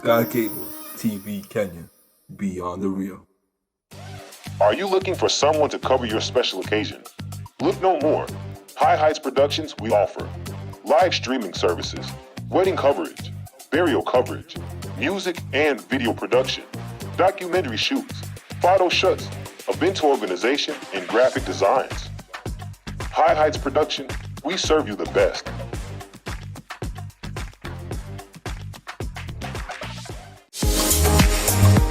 Sky Cable TV Kenya, beyond the real. Are you looking for someone to cover your special occasion? Look no more. High Heights Productions, we offer live streaming services, wedding coverage, burial coverage, music and video production, documentary shoots, photo shoots, event organization, and graphic designs. High Heights Production, we serve you the best.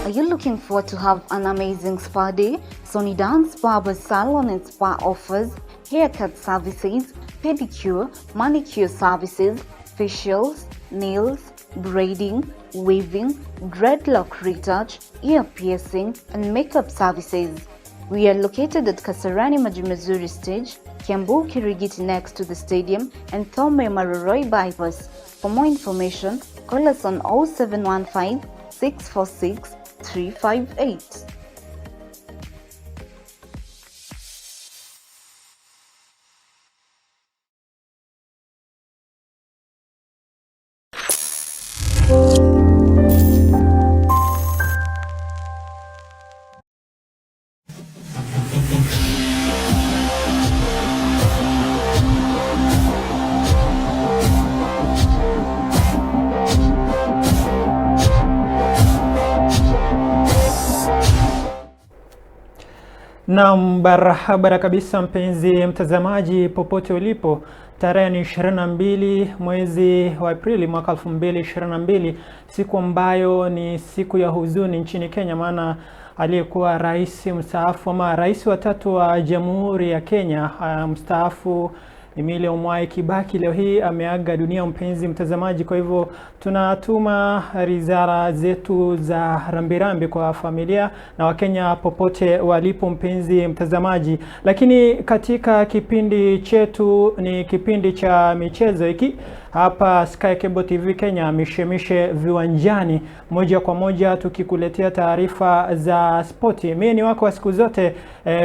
Are you looking forward to have an amazing spa day? Sony Dance Barber Salon and Spa offers haircut services, pedicure, manicure services, facials, nails, braiding, weaving, dreadlock retouch, ear piercing, and makeup services. We are located at Kasarani Majimazuri Stage, Kiambu Kirigiti next to the stadium, and Thome Maroroi Bypass. For more information, call us on 0715 646 358. Naam, barabara kabisa mpenzi mtazamaji popote ulipo, tarehe ni 22 mwezi wa Aprili mwaka 2022, siku ambayo ni siku ya huzuni nchini Kenya, maana aliyekuwa rais mstaafu ama rais wa tatu wa Jamhuri ya Kenya mstaafu Emilio Mwai Kibaki leo hii ameaga dunia, mpenzi mtazamaji. Kwa hivyo tunatuma rizara zetu za rambirambi kwa familia na Wakenya popote walipo, mpenzi mtazamaji. Lakini katika kipindi chetu ni kipindi cha michezo hiki hapa Sky Cable TV Kenya, mishemishe viwanjani, moja kwa moja tukikuletea taarifa za spoti. Mimi ni wako wa siku zote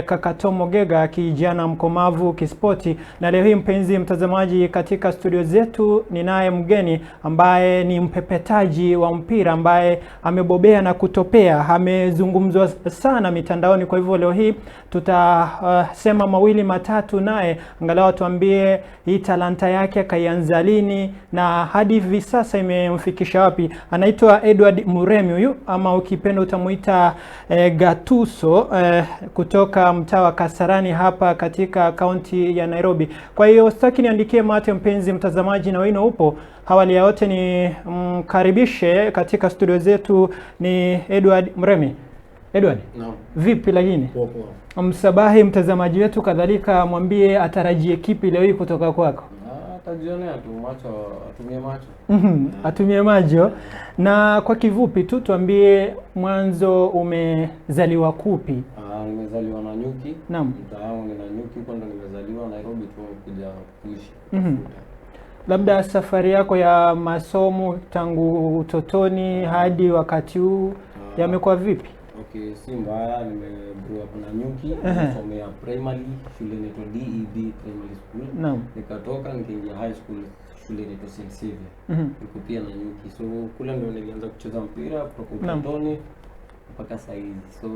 kaka Tomo Gega, kijana mkomavu kispoti, na leo hii mpenzi mtazamaji, katika studio zetu ninaye mgeni ambaye ni mpepetaji wa mpira ambaye amebobea na kutopea, amezungumzwa sana mitandaoni. Kwa hivyo leo hii tutasema mawili matatu naye, angalau atuambie hii talanta yake akaianza lini na hadi hivi sasa imemfikisha wapi. Anaitwa Edward Muremi huyu, ama ukipenda utamuita Gatuso kutoka mtaa wa Kasarani hapa katika kaunti ya Nairobi. Kwa hiyo sitaki niandikie mate, mpenzi mtazamaji, na wino upo. Awali ya yote ni mkaribishe katika studio zetu ni Edward Muremi. Edward, Naam. vipi lakini? Poa poa. Msabahi mtazamaji wetu, kadhalika mwambie atarajie kipi leo hii kutoka kwako. Atajionea tu macho, atumie macho. Atumie macho. Na kwa kivupi tu tuambie, mwanzo umezaliwa kupi? Nimezaliwa Nanyuki. Naam. Mtaa wangu ni Nanyuki, huko ndo nimezaliwa. Nairobi tu kuja kuishi. Labda safari yako ya masomo tangu utotoni hadi wakati huu yamekuwa vipi? Okay, si mbaya, nime grow up Nanyuki, nimesomea primary shule inaitwa DEB Primary School. Naam. Nikatoka nikaingia high school shule inaitwa St. Xavier. Niko pia Nanyuki. So kule ndo nilianza kucheza mpira kutoka utotoni mpaka saa hizi. So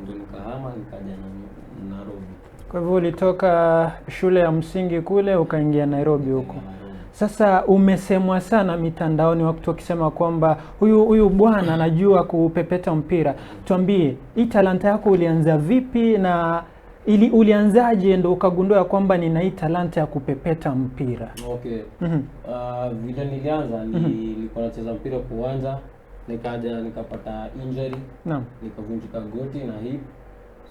ndo nikahama nikaja na Nairobi. Kwa hivyo ulitoka shule ya msingi kule ukaingia Nairobi huko. Sasa umesemwa sana mitandaoni, watu wakisema kwamba huyu bwana anajua kupepeta mpira. Tuambie, hii talanta yako ulianza vipi na ulianzaje ndo ukagundua kwamba nina hii talanta ya kupepeta mpira? Okay. Vile nilianza nilikuwa nacheza mpira kwa uwanja, nikaja nikapata injury. Naam. Nikavunjika goti na hip.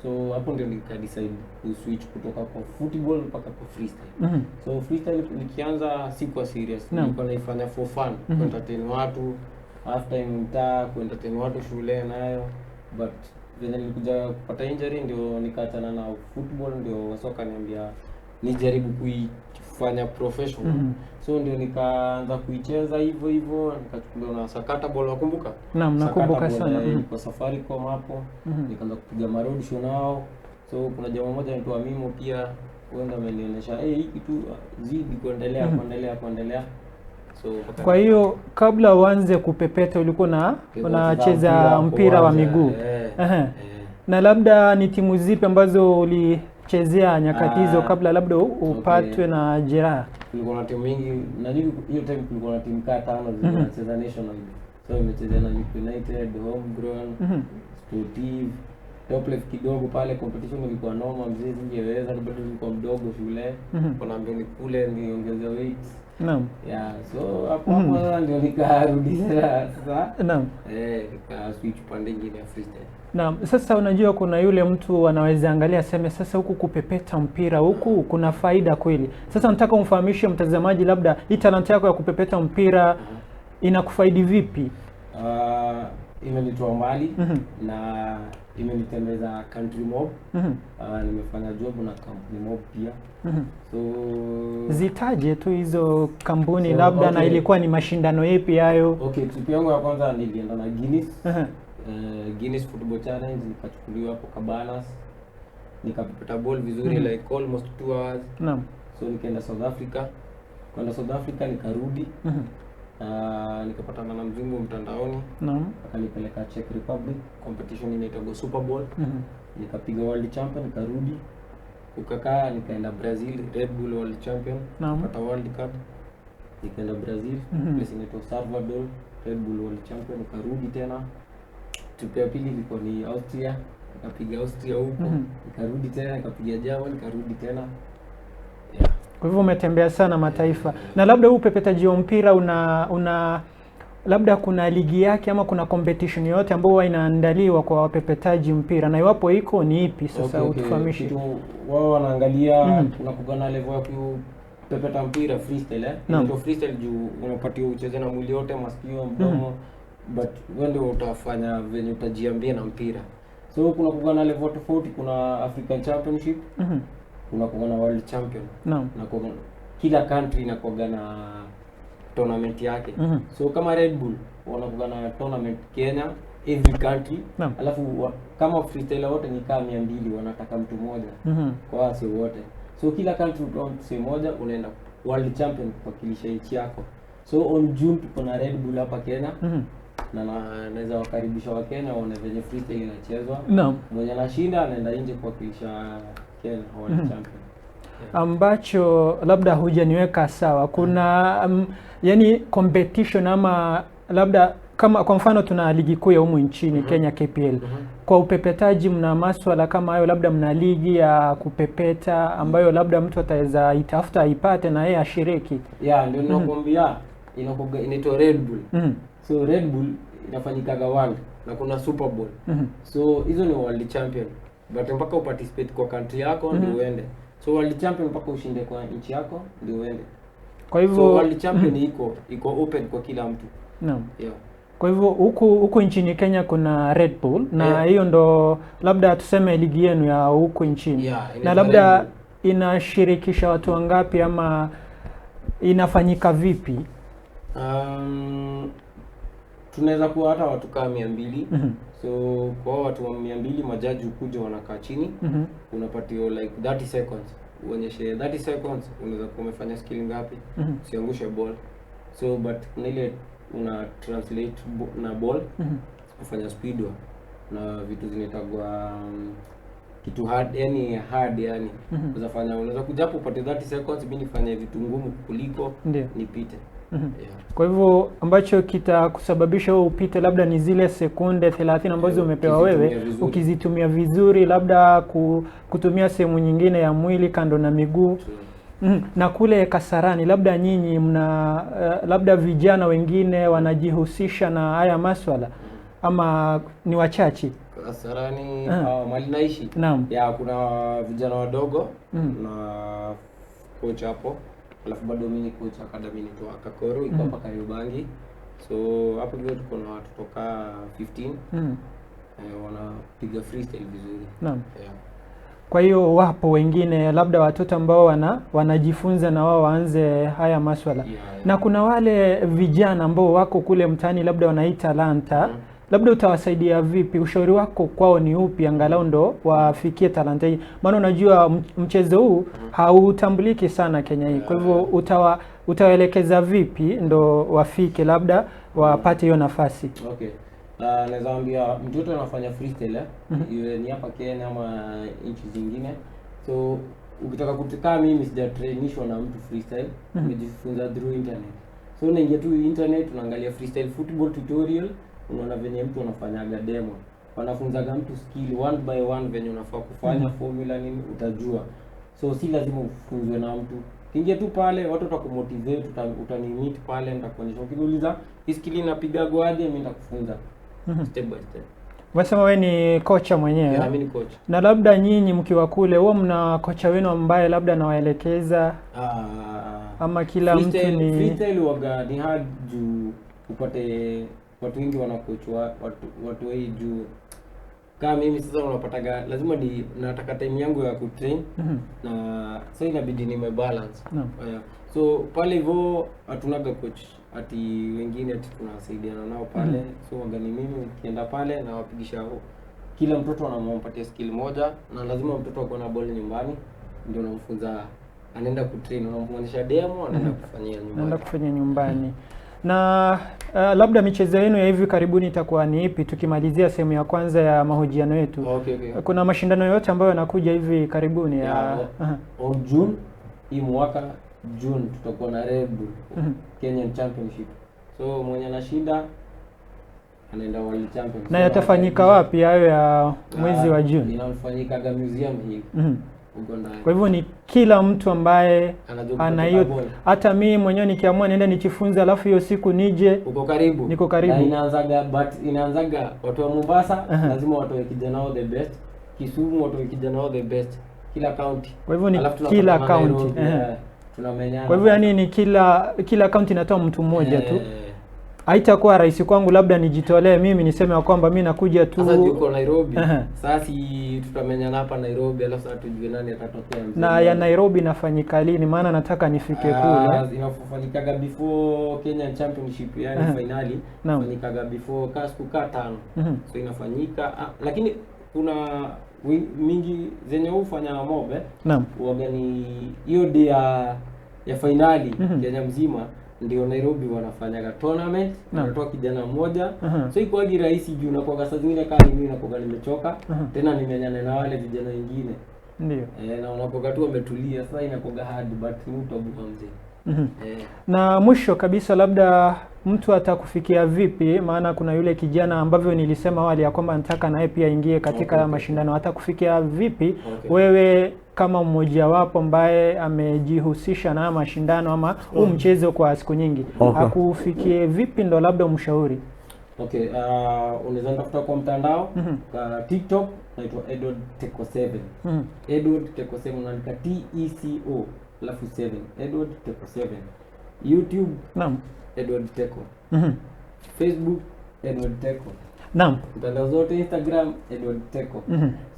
So hapo ndio nika decide ku switch kutoka kwa football mpaka kwa freestyle. So freestyle nikianza sikuwa serious. Nilikuwa naifanya for fun, kuentertain watu, half time mtaa, kuentertain watu shule nayo. But venye nilikuja kupata injury ndio nikaachana na football, ndio wasa wakaniambia nijaribu kuifanya professional. So ndio nikaanza kuicheza hivyo hivyo, nikachukuliwa na Sakata Ball, wakumbuka? Naam, nakumbuka Sakata Ball, sana. Ilikuwa Safaricom hapo. Nikaanza kupiga maroad show nao. So kuna jamaa mmoja anaitwa Mimo pia, huenda amenionyesha hii kitu zidi kuendelea, kuendelea, kuendelea. So mpaka Kwa hiyo kabla uanze kupepeta ulikuwa na Nilikuwa unacheza nacheza mpira wa kwa uwanja, miguu. eh, Ehe. eh. Na labda ni timu zipi ambazo ulichezea nyakati hizo Ah, kabla labda upatwe okay. na jeraha? Kulikuwa na timu mingi, najua hiyo time kulikuwa na timu kaa tano zilikuwa zinacheza national. So imechezea na Youth United, Homegrown, Sportive, Top Left kidogo pale. Competition ilikuwa noma mzee, singeweza, bado nilikuwa mdogo shule. Wanaambia nikule niongeze weight. Naam. Yeah, so hapo hapo sasa ndio nikarudi tena sasa. Naam. Nika switch pande nyingine ya freestyle. Naam, sasa unajua kuna yule mtu anaweza angalia aseme sasa huku kupepeta mpira huku kuna faida kweli. Sasa nataka umfahamishe mtazamaji labda hii talanta yako ya kupepeta mpira inakufaidi vipi? Imenitoa mbali na imenitembeza country mob. Nimefanya job na company mob pia. So Zitaje tu hizo kampuni So, labda na okay. ilikuwa ni mashindano yapi hayo? Okay, trip yangu ya kwanza nilienda na Guinness. Ehe. Guinness Football Challenge nikachukuliwa hapo Cabanas. Nikapepeta ball vizuri like almost 2 hours. Naam. So nikaenda South Africa. Kwenda South Africa nikarudi. Nikapatana na mzungu mtandaoni. Naam. Akanipeleka Czech Republic, competition inaitwa Super Bowl. Nikapiga world champion nikarudi. Kukakaa nikaenda Brazil, Red Bull world champion. Naam. Nikapata World Cup. Nikaenda Brazil, place inaitwa Salvador, Red Bull world champion nikarudi tena. Trip ya pili ilikuwa ni Austria, nikapiga Austria huko, nikarudi tena nikapiga Germany, nikarudi tena. Yeah. Kwa hivyo umetembea sana mataifa. Na labda huu upepetaji wa mpira una labda kuna ligi yake ama kuna competition yoyote ambayo huwa inaandaliwa kwa wapepetaji mpira, na iwapo iko ni ipi sasa? Okay. Utufahamishe. Kitu wao wanaangalia kuna kugana level ya kupepeta mpira freestyle, eh. Naam. Inaitwa freestyle juu unapatiwa ucheze na mwili yote, masikio, mdomo, but wewe ndio utafanya venye utajiambia na mpira. So kuna kugana level tofauti, kuna African Championship, kuna kugana World Champion. Naam. Na kwa kila country inakuwaga na tournament yake. So kama Red Bull wanakuwa na tournament Kenya every country. Naam. Alafu kama freestyler wote ni kama 200 wanataka mtu mmoja kwa wase wote. So kila country utoa mtu mmoja, unaenda world champion kuwakilisha nchi yako. So on June tuko na Red Bull hapa Kenya. Na naweza wakaribisha wa Kenya waone venye freestyle inachezwa. Naam. Mwenye anashinda anaenda nje kuwakilisha Kenya world champion. Ambacho labda hujaniweka sawa, kuna yani competition ama labda kama kwa mfano tuna ligi kuu ya humu nchini Kenya KPL. Kwa upepetaji mna maswala kama hayo, labda mna ligi ya kupepeta ambayo labda mtu ataweza itafuta aipate na yeye ashiriki. Yeah, ndio ninakwambia inakuwa inaitwa Red Bull. So Red Bull inafanyikaga world na kuna Super Bowl. So hizo ni world champion. But mpaka uparticipate kwa country yako ndio uende. So world champion mpaka ushinde kwa nchi yako ndio uende. Kwa hivyo So world champion iko open kwa kila mtu. Naam. Yeah. Kwa hivyo huku nchini Kenya kuna Red Bull na hiyo ndo labda tuseme ligi yenu ya huku nchini. Yeah, na inaitwa labda Red Bull. inashirikisha watu wangapi ama inafanyika vipi? Tunaweza kuwa hata watu kama 200. So kwa watu wa 200 majaji hukuja wanakaa chini. Unapatiwa like 30 seconds. Uonyeshe 30 seconds unaweza kuwa umefanya skill ngapi. Usiangushe ball. So but kuna ile una translate na ball, kufanya speed work na vitu zinaitagwa kitu hard, yani hard yani. Unaweza fanya, unaweza kuja hapo upate 30 seconds, mimi nifanye vitu ngumu kuliko nipite. Yeah. Kwa hivyo ambacho kitakusababisha wewe upite labda ni zile sekunde 30 ambazo umepewa ukizitumia wewe, vizuri. ukizitumia vizuri, labda kutumia sehemu nyingine ya mwili kando na miguu. Na kule Kasarani labda nyinyi mna labda vijana wengine wanajihusisha na haya maswala ama ni wachache? Kasarani mali naishi. Naam. Ya kuna vijana wadogo na coach hapo. Alafu bado mimi ni coach academy inaitwa Kakoro iko hapa Kariobangi. So hapo pia tuko na watu toka 15 wanapiga freestyle vizuri. Naam. Yeah. Kwa hiyo wapo wengine labda watoto ambao wanajifunza na wao waanze haya maswala. Yeah, yeah. Na kuna wale vijana ambao wako kule mtaani labda wana hii talanta, labda utawasaidia vipi? Ushauri wako kwao ni upi angalau ndo wafikie talanta hii? Maana unajua mchezo huu hautambuliki sana Kenya hii. Kwa hivyo utawaelekeza vipi ndo wafike labda wapate hiyo nafasi? Okay. Naweza ambia mtoto anafanya freestyle iwe ni hapa Kenya ama nchi zingine. So ukitaka kutukaa, mimi sijatrainishwa na mtu freestyle, nimejifunza through internet. So unaingia tu internet, unaangalia freestyle football tutorial, unaona venye mtu anafanyaga demo. Wanafunzaga mtu skill one by one venye unafaa kufanya formula nini, utajua. So si lazima ufunzwe na mtu. Ukiingia tu pale watu watakumotivate, utanimeet pale, nitakuonyesha. Ukiniuliza hii skill inapigagwa aje, mimi nitakufunza step by step. Umesema wewe ni kocha mwenyewe. Yeah, mimi ni coach. Na labda nyinyi mkiwa kule huwa mna kocha wenu ambaye labda anawaelekeza ama kila mtu ni Freestyle waga ni hard juu upate watu wengi wanakochwa watu wengi juu kama mimi sasa unapataga lazima ni nataka time yangu ya kutrain na so inabidi nimebalance. Yeah. So pale hivyo hatunaga coach ati wengine ati tunasaidiana nao pale. So waga ni mimi nikienda pale na wapigisha kila mtoto anampatia skill moja, na lazima mtoto akuwe na ball nyumbani, ndio unamfunza anaenda kutrain, unamuonyesha demo, anaenda kufanyia nyumbani. Naenda kufanya nyumbani. Na labda michezo yenu ya hivi karibuni itakuwa ni ipi, tukimalizia sehemu ya kwanza ya mahojiano yetu? Okay. Kuna mashindano yote ambayo yanakuja hivi karibuni ya Yeah, on June hii mwaka June tutakuwa na Red Bull Kenyan Championship. So mwenye anashinda anaenda World Championship. Na yatafanyika wapi hayo ya mwezi wa June? Inafanyikaga museum hii huko ndani. Kwa hivyo ni kila mtu ambaye Anajua ana hiyo, kutoka ball. hata mimi mwenyewe nikiamua niende nijifunze, alafu hiyo siku nije. Uko karibu. Niko karibu. Na inaanzaga, but inaanzaga watu wa Mombasa lazima watoe kijana wao the best. Kisumu watoe kijana wao the best. Kila county. Kwa hivyo ni Alafu kila tunapatana county. Nairobi, tunamenyana. Kwa hivyo yani ni kila county inatoa mtu mmoja tu. Haitakuwa rahisi kwangu labda nijitolee mimi niseme ya kwamba mi nakuja tu. Sasa tuko Nairobi. Sasa si tutamenyana hapa Nairobi, alafu sasa tujue nani atatokea mzee. Na ya Nairobi inafanyika lini? Maana nataka nifike kule. Inafanyikaga before Kenyan Championship, yani finali inafanyikaga before ka siku ka 5. So inafanyika lakini kuna mingi zenye hufanya mob huwaga ni hiyo day ya finali Kenya mzima ndio Nairobi wanafanyaga tournament, wanatoa kijana mmoja. So ikuwagi rahisi juu nakuwaga saa zingine kama mimi nakuwaga nimechoka tena nimenyana na wale vijana wengine. Ndio. Na unakuwaga tu wametulia, sasa inakuwaga hard but ni utabuka mzee. Na mwisho kabisa labda mtu atakufikia vipi? Maana kuna yule kijana ambavyo nilisema awali ya kwamba nataka naye pia ingie katika mashindano, atakufikia vipi wewe kama mmojawapo ambaye amejihusisha na mashindano ama huu mchezo kwa siku nyingi? Akufikie vipi ndo labda umshauri? Okay, unaweza nitafuta kwa mtandao kwa TikTok naitwa Edward Teco 7. Edward Teco 7, unaandika TECO alafu 7. Edward Teco 7. YouTube Edward Teco. Facebook Edward Teco. Mtandao zote Instagram Edward Teco.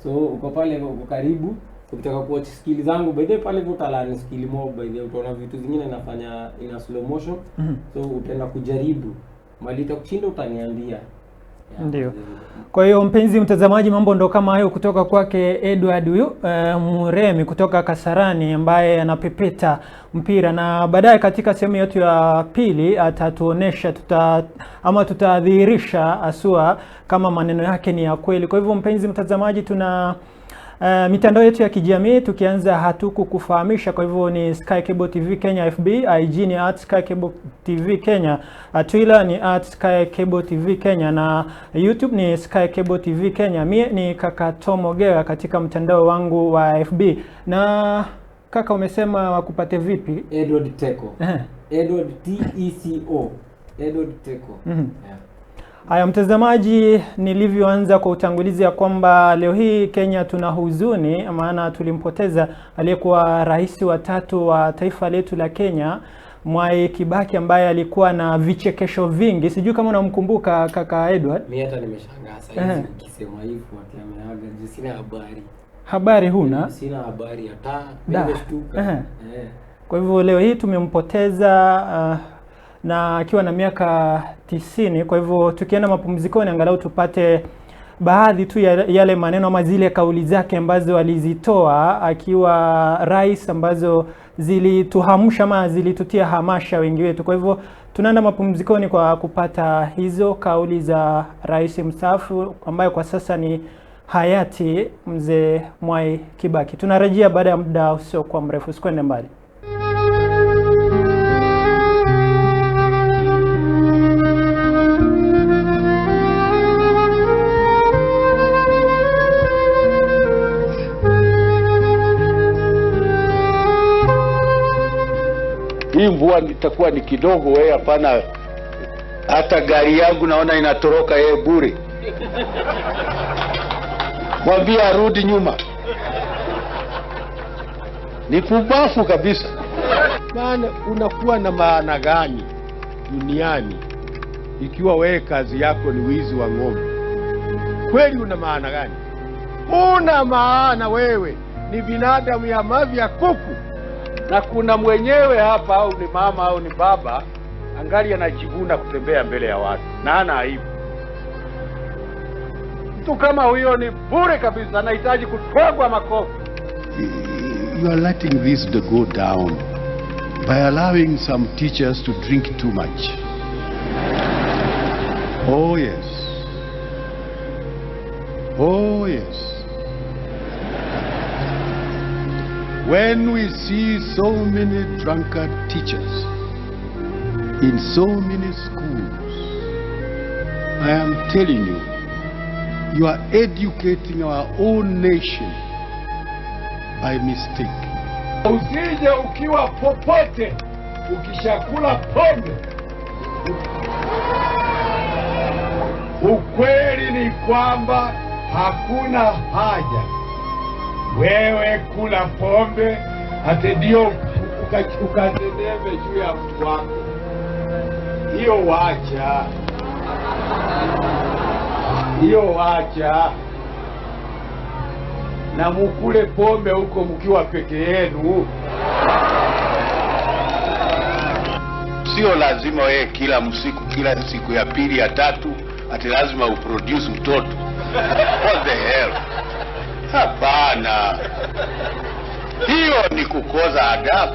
So uko pale, uko karibu. Ukitaka kuwatch skill zangu by the way, pale utalearn skill mob by the way, utaona vitu zingine nafanya ina slow motion. So utaenda kujaribu. Mali itakushinda utaniambia. Ndio. Kwa hiyo mpenzi mtazamaji, mambo ndo kama hayo kutoka kwake Edward huyu Muremi kutoka Kasarani ambaye anapepeta mpira, na baadaye katika sehemu yetu ya pili atatuonesha tutadhihirisha haswa kama maneno yake ni ya kweli. Kwa hivyo mpenzi mtazamaji, tuna mitandao yetu ya kijamii tukianza hatuku kufahamisha. Kwa hivyo ni Sky Cable TV Kenya FB, IG ni @SkyCableTV Kenya, Twitter ni @SkyCableTV Kenya na YouTube ni Sky Cable TV Kenya. Mie ni kaka Tom Ogera katika mtandao wangu wa FB. Na kaka, umesema wakupate vipi? Edward Teco. Edward TECO. Edward Teco. Yeah. Haya mtazamaji, nilivyoanza kwa utangulizi ya kwamba leo hii Kenya tuna huzuni, maana tulimpoteza aliyekuwa rais wa tatu wa taifa letu la Kenya, Mwai Kibaki, ambaye alikuwa na vichekesho vingi. Sijui kama unamkumbuka kaka Edward. Mimi hata nimeshangaa sasa hivi ukisema hivyo ati ameaga, juu sina habari. Habari huna? Sina habari hata, nimeshtuka. Kwa hivyo leo hii tumempoteza na akiwa na miaka 90. Kwa hivyo tukienda mapumzikoni angalau tupate baadhi tu ya yale maneno ama zile kauli zake ambazo alizitoa akiwa rais ambazo zilituhamsha ama zilitutia hamasha wengi wetu. Kwa hivyo tunaenda mapumzikoni kwa kupata hizo kauli za rais mstaafu ambaye kwa sasa ni hayati Mzee Mwai Kibaki. Tunarejea baada ya muda usiokuwa mrefu, usikwende mbali. Hii mvua itakuwa ni kidogo, wewe hapana. Hata gari yangu naona inatoroka yeye bure. Mwambie arudi nyuma. Ni pumbafu kabisa. Maana unakuwa na maana gani duniani ikiwa wewe kazi yako ni wizi wa ng'ombe? Kweli una maana gani? Una maana wewe ni binadamu ya mavi ya kuku. Na kuna mwenyewe hapa, au ni mama au ni baba, angali anajivuna kutembea mbele ya watu na hana aibu. Mtu kama huyo ni bure kabisa, anahitaji kutwagwa makofi. You are letting this to go down by allowing some teachers to drink too much. Oh yes. Oh yes. When we see so many drunkard teachers in so many schools, I am telling you, you are educating our own nation by mistake. Usije ukiwa popote ukishakula pombe. Ukweli ni kwamba hakuna haja wewe kula pombe ati ndio ukateneme juu ya mtu wako. Hiyo wacha. Hiyo wacha. Na mukule pombe huko mkiwa peke yenu. Sio lazima wewe kila msiku, kila siku ya pili ya tatu ati lazima uproduce mtoto. What the hell? Hapana. Hiyo ni kukosa adabu.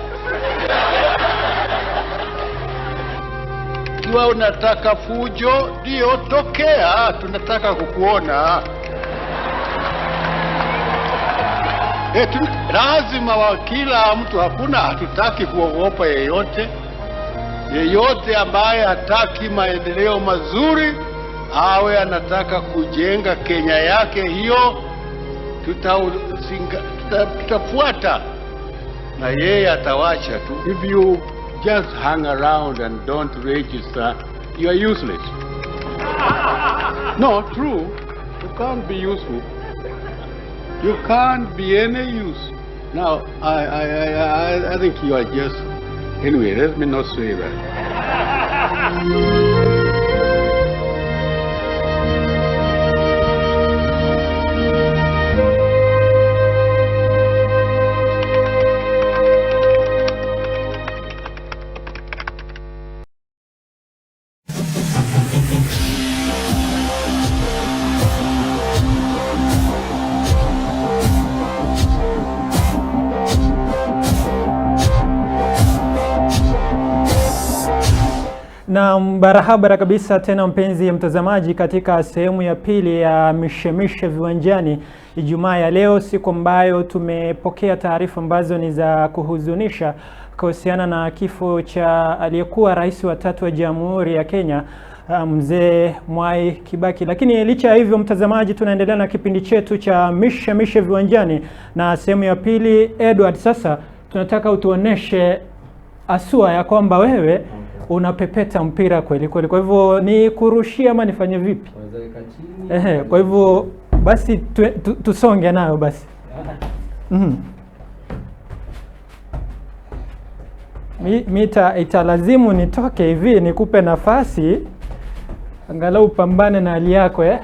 Ikiwa unataka fujo, ndio tokea, tunataka kukuona. Lazima wa kila mtu, hakuna, hatutaki kuogopa yeyote. Yeyote ambaye hataki maendeleo mazuri, awe anataka kujenga Kenya yake, hiyo tutafuata na yeye atawacha tu. If you just hang around and don't register, you are useless. No, true. You can't be useful. You can't be any use. Now, I think you are just... Anyway, let me not say that. Na barabara kabisa tena mpenzi mtazamaji, katika sehemu ya pili ya mishemishe viwanjani Ijumaa ya leo, siku ambayo tumepokea taarifa ambazo ni za kuhuzunisha kuhusiana na kifo cha aliyekuwa rais wa tatu wa Jamhuri ya Kenya, Mzee Mwai Kibaki. Lakini licha ya hivyo mtazamaji, tunaendelea na kipindi chetu cha mishemishe viwanjani na sehemu ya pili. Edward, sasa tunataka utuoneshe asua ya kwamba wewe unapepeta mpira kweli kweli. Kwa hivyo ni kurushia ama nifanye vipi? Ehe, kwa hivyo basi tusonge nayo basi. Italazimu nitoke hivi nikupe nafasi angalau upambane na hali yako eh.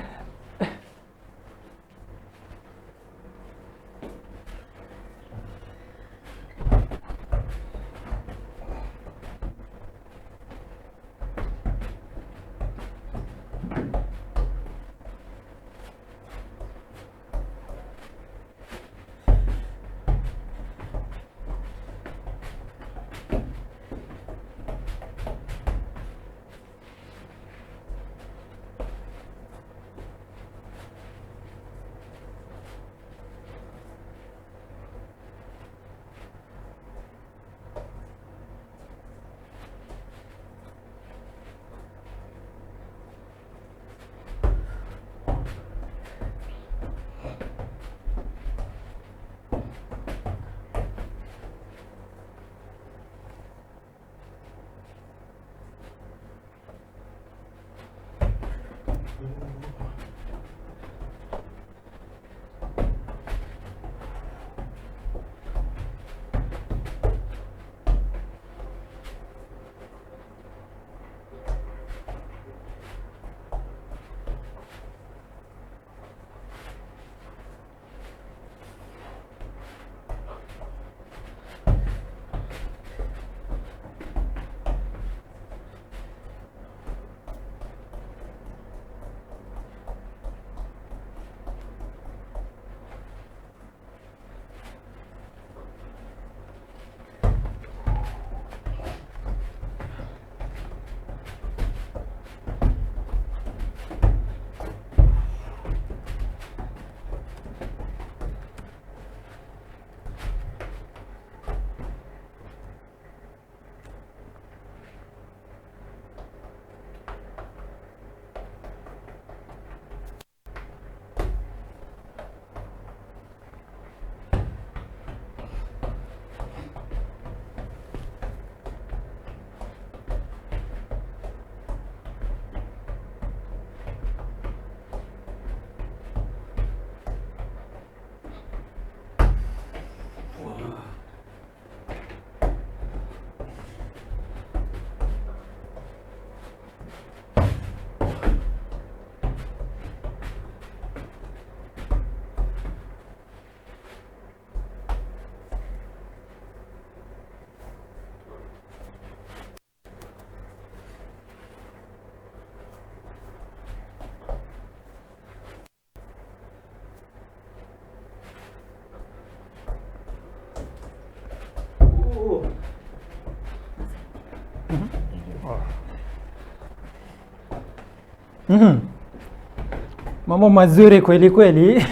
Mambo mazuri kweli kweli.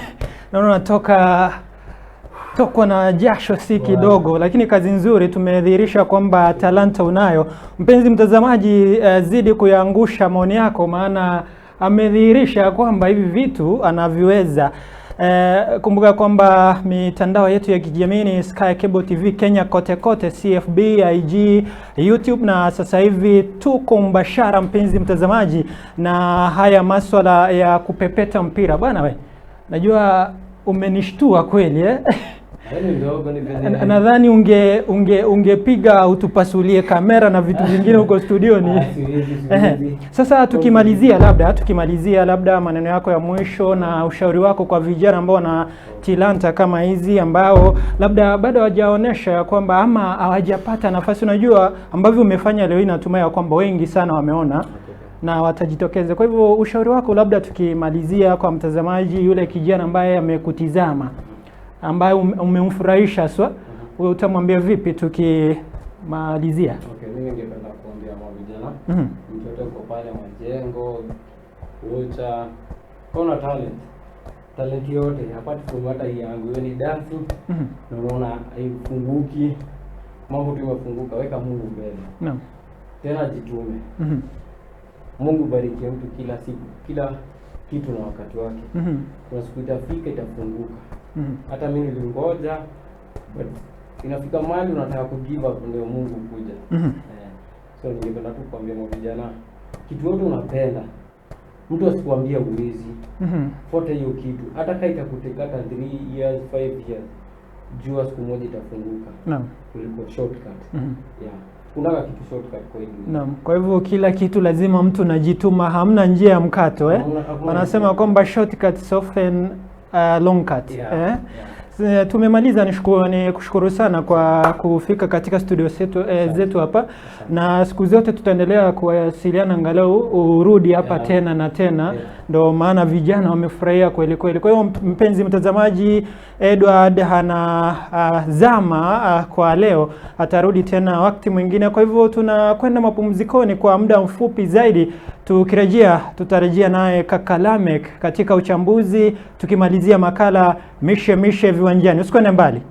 Naona unatoka tokwa na jasho si kidogo, lakini kazi nzuri, tumedhihirisha kwamba talanta unayo. Mpenzi mtazamaji, zidi kuyaangusha maoni yako, maana amedhihirisha kwamba hivi vitu anaviweza. Kumbuka kwamba mitandao yetu ya kijamii ni Sky Cable TV Kenya kote kote, CFB, IG, YouTube, na sasa hivi tuko mbashara, mpenzi mtazamaji, na haya maswala ya kupepeta mpira bwana we, najua umenishtua kweli eh? Yaani ndogo ni venye Nadhani ungepiga utupasulie kamera na vitu vingine huko studioni. Ah, siwezi, Ehe. siwezi. Sasa tukimalizia labda maneno yako ya mwisho na ushauri wako kwa vijana ambao wana talanta kama hizi, ambao labda bado hawajaonesha ya kwamba ama hawajapata nafasi. Unajua ambavyo umefanya leo hii, natumai ya kwamba wengi sana wameona na watajitokeza. Kwa hivyo ushauri wako labda tukimalizia kwa mtazamaji yule kijana ambaye amekutizama, ambaye umemfurahisha swa, wewe utamwambia vipi tukimalizia? Okay, mimi ningependa kuambia mavijana, mtoto uko pale majengo, ucha, kona talent. Talent yote apart from hata hii yangu, hiyo ni dancing. Na unaona haifunguki. Mambo tu imefunguka, weka Mungu mbele. Tena jitume. Mungu bariki mtu kila siku, kila kitu na wakati wake. Kuna siku itafika itafunguka. Hata mimi nilingoja, but inafika mahali unataka ku give up ndio Mungu kuja. So ningependa tu kuambia mavijana, kitu yote unapenda, mtu asikuambie uwezi. Fuata hiyo kitu, hata kama itakuteka hata 3 years, 5 years, jua siku moja itafunguka. Kuliko shortcut. Yeah. Kuna kitu shortcut kwa hii dunia. Naam, kwa hivyo kila kitu lazima mtu najituma, hamna njia ya mkato eh? Hakuna Wanasema njia. kwamba shortcut often long cut. Eh? Tumemaliza, ni kushukuru sana kwa kufika katika studio zetu hapa, na siku zote tutaendelea kuwasiliana angalau urudi hapa tena na tena. Ndo maana vijana wamefurahia kweli kweli. Kwa hiyo mpenzi mtazamaji, Edward hana zama kwa leo, atarudi tena wakati mwingine. Kwa hivyo tunakwenda mapumzikoni kwa muda mfupi zaidi. Tukirejea tutarejea naye kaka Lamek katika uchambuzi, tukimalizia makala Mishe Mishe Viwanjani. Usikwende mbali.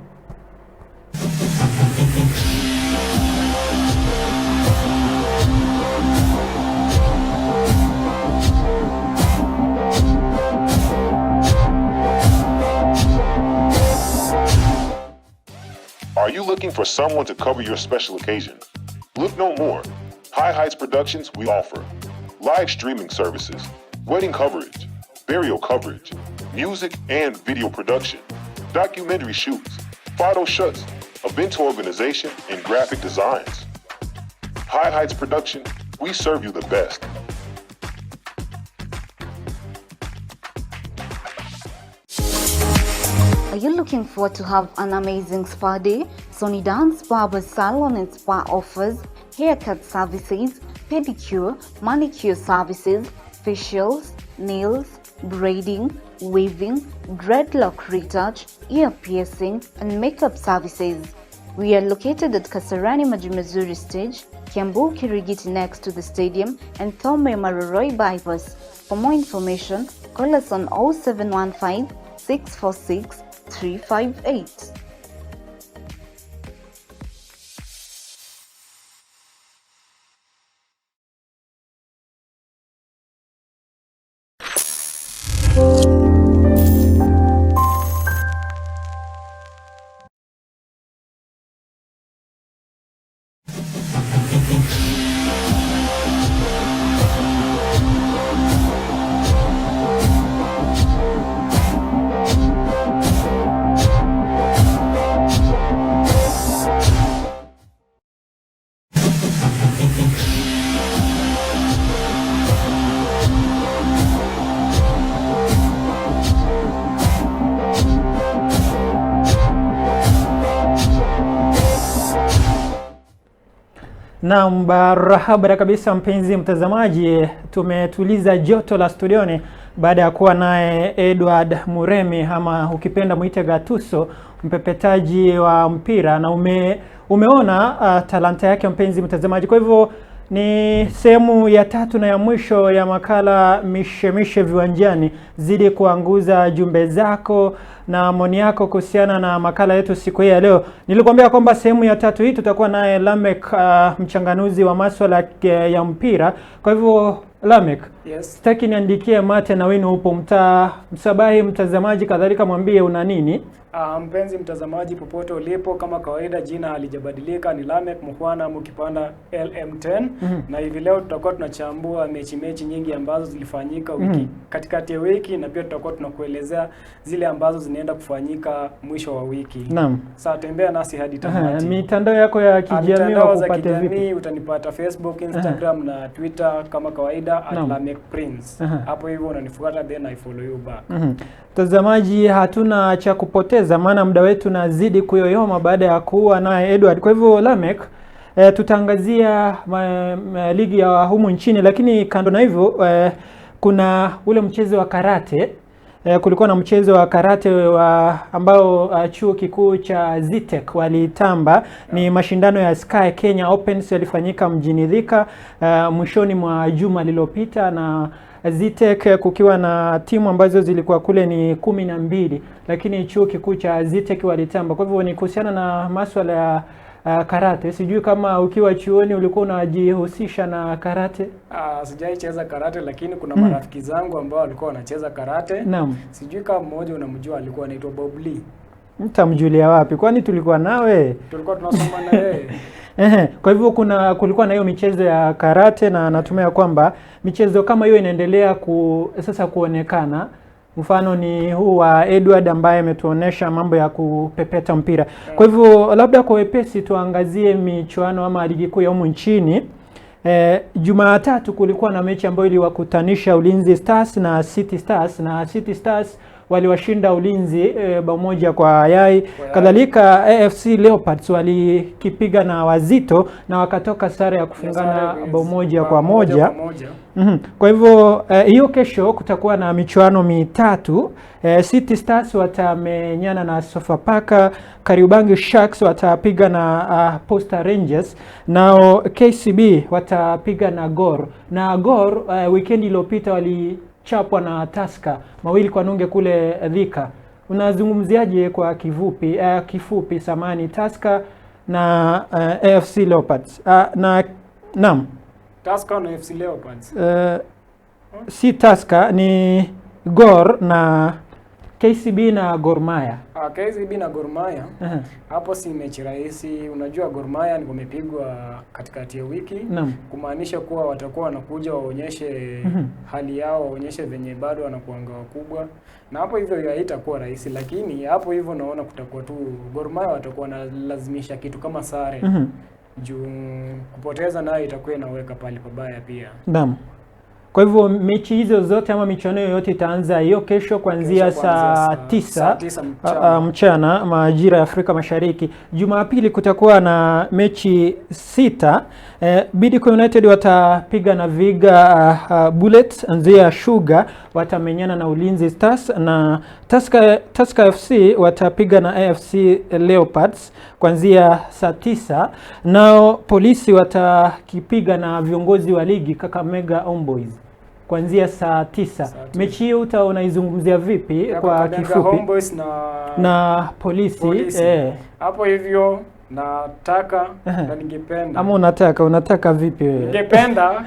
Are you looking for someone to cover your special occasion? Look no more. High Heights Productions, we offer live streaming services, wedding coverage, burial coverage, music and video production, documentary shoots, photo shoots, event organization, and graphic designs. High Heights Production, we serve you the best. Are you looking forward to have an amazing spa day? Sony Dance Barber Salon and Spa offers haircut services, pedicure, manicure services, facials, nails, braiding, weaving, dreadlock retouch, ear piercing, and makeup services. We are located at Kasarani Majimazuri Stage, Kiambu Kirigiti next to the stadium, and Thome Maroroi Bypass. For more information, call us on 0715 646 358. Naam, barabara kabisa mpenzi mtazamaji, tumetuliza joto la studioni baada ya kuwa naye Edward Muremi ama ukipenda mwite Gatuso, mpepetaji wa mpira na umeona talanta yake mpenzi mtazamaji. Kwa hivyo ni sehemu ya tatu na ya mwisho ya makala Mishemishe Viwanjani. Zidi kuanguza jumbe zako na maoni yako kuhusiana na makala yetu siku hii ya leo. Nilikwambia kwamba sehemu ya tatu hii tutakuwa naye Lamek, mchanganuzi wa masuala ya mpira. Kwa hivyo Lamek, Yes. sitaki niandikie mate na wino upo mtaa msabahi mtazamaji, kadhalika mwambie una nini. Mpenzi mtazamaji popote ulipo, kama kawaida jina halijabadilika, ni Lamek Mukhwana ama ukipanda LM10. Na hivi leo tutakuwa tunachambua mechi nyingi ambazo zilifanyika wiki katikati ya wiki, na pia tutakuwa tunakuelezea zile ambazo zinaenda kufanyika mwisho wa wiki. Naam. Sasa tembea nasi hadi tamati. Mitandao yako ya kijamii Mitandao za wakupate vipi? kijamii utanipata Facebook, Instagram na Twitter kama kawaida Naam. @Lamek Prince. Hapo hivyo unanifuata then I follow you back. Mtazamaji, hatuna cha kupoteza maana muda wetu nazidi kuyoyoma baada ya kuwa naye Edward. Kwa hivyo Lamek, tutaangazia ligi ya humu nchini, lakini kando na hivyo kuna ule mchezo wa karate. Kulikuwa na mchezo wa karate ambao chuo kikuu cha Zetech walitamba. Ni mashindano ya Sky Kenya Opens yalifanyika mjini Thika mwishoni mwa juma lililopita, na Zetech kukiwa na timu ambazo zilikuwa kule ni 12, lakini chuo kikuu cha Zetech walitamba. Kwa hivyo ni kuhusiana na masuala ya karate. Sijui kama ukiwa chuoni ulikuwa unajihusisha na karate? Sijai cheza karate, lakini kuna marafiki zangu ambao walikuwa wanacheza karate. Naam. Sijui kama mmoja unamjua, alikuwa anaitwa Bob Lee. Mtamjulia wapi? Kwani tulikuwa nawe? Tulikuwa tunasoma na yeye. Kwa hivyo kulikuwa na hiyo michezo ya karate, na natumai kwamba michezo kama hiyo inaendelea sasa kuonekana. Mfano ni huu wa Edward ambaye ametuonesha mambo ya kupepeta mpira. Kwa hivyo labda kwa wepesi tuangazie michuano ama ligi kuu ya humu nchini. Jumatatu kulikuwa na mechi ambayo iliwakutanisha Ulinzi Stars na City Stars, na City Stars waliwashinda Ulinzi bao 1 kwa yai. Kadhalika AFC Leopards walikipiga na Wazito na wakatoka sare ya kufungana bao 1 kwa 1. Kwa hivyo hiyo kesho kutakuwa na michuano mitatu. City Stars watamenyana na Sofapaka, Kariobangi Sharks watapiga na Posta Rangers, nao KCB watapiga na Gor. Na Gor weekend iliyopita walichapwa na Tusker 2-0 kule Thika. Unazungumziaje kwa kifupi samani Tusker na AFC Leopards? Na naam. Tusker na AFC Leopards. Si Tusker, ni Gor na KCB na Gor Mahia. KCB na Gor Mahia hapo si mechi rahisi. Unajua Gor Mahia ni wamepigwa katikati ya wiki, kumaanisha kuwa watakuwa wanakuja waonyeshe hali yao, waonyeshe venye bado wanakuanga wakubwa, na hapo hivyo haitakuwa rahisi, lakini hapo hivyo naona kutakuwa tu Gor Mahia watakuwa wanalazimisha kitu kama sare juu kupoteza nayo itakuwa inaweka pale pabaya pia. Naam. Kwa hivyo mechi hizo zote ama michuano yoyote itaanza hiyo kesho kuanzia Kesho kuanzia saa 9 saa 9 mchana. Mchana majira ya Afrika Mashariki. Jumapili kutakuwa na mechi 6. Bidco United watapiga na Viga Bullets, Nzia Sugar watamenyana na Ulinzi Stars na Tusker FC watapiga na AFC Leopards kuanzia saa 9. Nao Polisi watakipiga na viongozi wa ligi Kakamega Homeboys kuanzia saa 9. Mechi hiyo unaizungumzia vipi Ya kwa Kakamega kifupi? Homeboys Na Polisi, Polisi. Hapo hivyo nataka na ningependa Ama unataka vipi wewe? Ningependa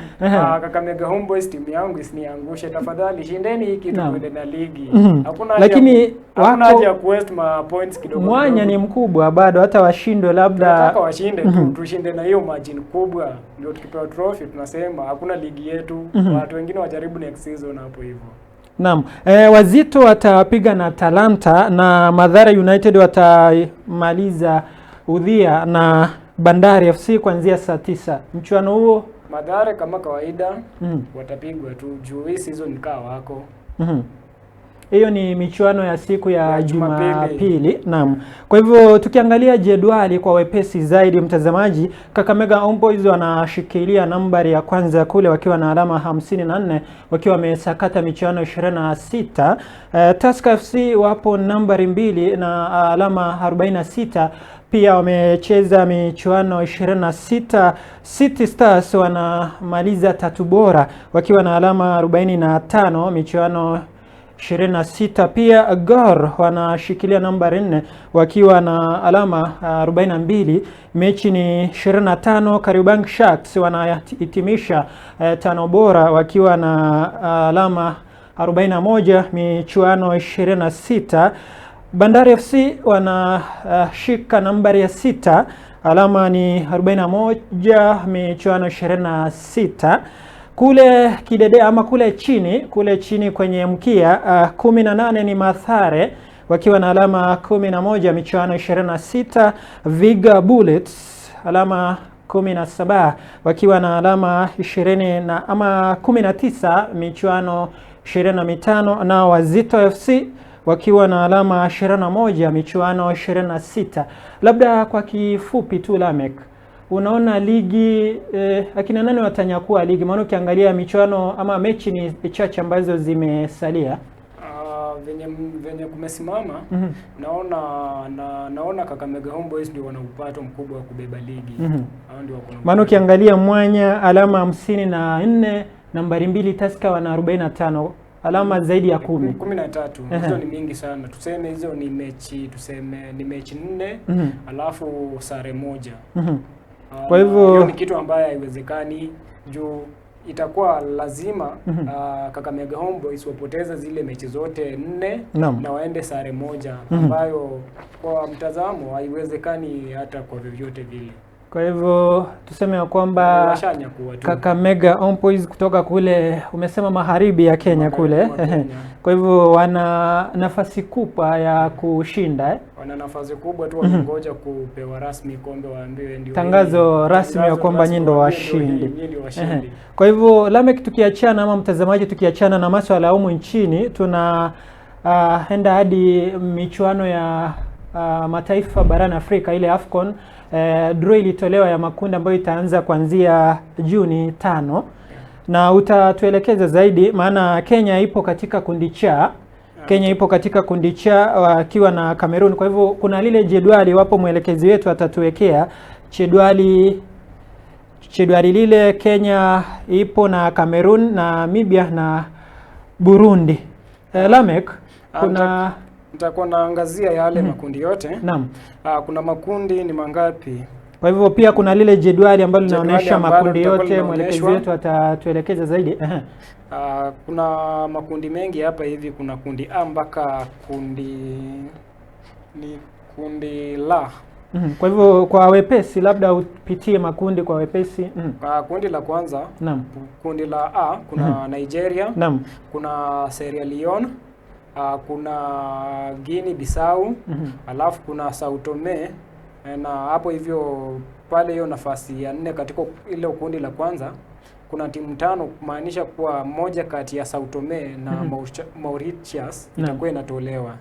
Kakamega Homeboys timu yangu isiniangushe tafadhali, shindeni hii kitu tuende na ligi. Hakuna haja Lakini hakuna haja ya kuwaste ma points kidogo Mwanya kidogo. ni mkubwa bado, hata washindwe labda. Tunataka washinde tu, tushinde na hiyo margin kubwa, ndio tukipewa trophy tunasema hakuna ligi yetu. Watu wengine wajaribu next season hapo hivyo. Naam. Wazito watapiga na Talanta na Mathare United watamaliza udhia na Bandari FC kuanzia saa 9. Mchuano huo Mathare kama kawaida watapigwa tu juu hii season kaa wako. Hiyo ni michuano ya siku ya Ya Jumapili. Jumapili. Naam. Kwa hivyo tukiangalia jedwali kwa wepesi zaidi, mtazamaji, Kakamega Homeboys wanashikilia nambari ya kwanza kule wakiwa na alama 54 wakiwa wamesakata michuano 26. Tusker FC wapo nambari 2 na alama 46, pia wamecheza michuano 26. City Stars wanamaliza tatu bora wakiwa na alama 45 michuano 26. Pia Gor wanashikilia nambari 4 wakiwa na alama 42, mechi ni 25. Kariobangi Sharks wanahitimisha tano bora wakiwa na alama 41, michuano 26. Bandari FC wanashika nambari ya 6, alama ni 41, michuano 26. Kule kidedea ama kule chini kwenye mkia 18 ni Mathare wakiwa na alama 11, michuano 26. Viga Bullets alama 17 wakiwa na alama 20 na ama 19, michuano 25, na Wazito FC wakiwa na alama 21, michuano 26. Labda kwa kifupi tu Lameck, unaona ligi akina nani watanyakua ligi? Maana ukiangalia michuano ama mechi ni chache ambazo zimesalia. Venye kumesimama naona Kakamega Homeboys ndio wana upato mkubwa wa kubeba ligi. Hao ndio wako na Maana ukiangalia mwanya alama 54, nambari 2 Tusker wana 45, alama zaidi ya 10. 13. Hizo ni mingi sana. Tuseme hizo ni mechi, tuseme ni mechi 4 alafu sare moja. Kwa hivyo hiyo ni kitu ambayo haiwezekani juu itakuwa lazima Kakamega Homeboys wapoteze zile mechi zote 4 na waende sare moja ambayo kwa mtazamo haiwezekani hata kwa vyovyote vile. Kwa hivyo tuseme ya kwamba Kakamega Homeboys kutoka kule umesema magharibi ya Kenya kule. Kwa hivyo wana nafasi kubwa ya kushinda Wana nafasi kubwa tu, wanangoja kupewa rasmi kombe, waambiwe ndio tangazo rasmi ya kwamba nyinyi ndio washindi. Kwa hivyo Lameck, tukiachana ama mtazamaji, tukiachana na masuala ya humu nchini, tuna enda hadi michuano ya mataifa barani Afrika ile AFCON. Draw ilitolewa ya makundi ambayo itaanza kuanzia Juni 5 na utatuelekeza zaidi, maana Kenya ipo katika kundi cha. Kenya ipo katika kundi cha wakiwa na Cameroon. Kwa hivyo kuna lile jedwali, wapo mwelekezi wetu atatuwekea jedwali lile. Kenya ipo na Cameroon, Namibia na Burundi. Lameck, kuna nitakuwa naangazia yale makundi yote. Naam. Kuna makundi ni mangapi? Kwa hivyo pia kuna lile jedwali ambalo linaonyesha makundi litakuwa yote, mwelekezi linaonyeshwa. wetu atatuelekeza zaidi. Ehe. Kuna makundi mengi hapa hivi, kuna kundi A mpaka kundi ni kundi la. Kwa hivyo kwa wepesi labda upitie makundi kwa wepesi. Kundi la kwanza, Naam. kundi la A kuna Nigeria, Naam. kuna Sierra Leone, kuna Guinea Bissau, alafu kuna Sao Tome, na hapo hivyo pale hiyo nafasi ya nne katika ile kundi la kwanza kuna timu tano, kumaanisha kuwa moja kati ya Sao Tome na Mauritius itakuwa inatolewa.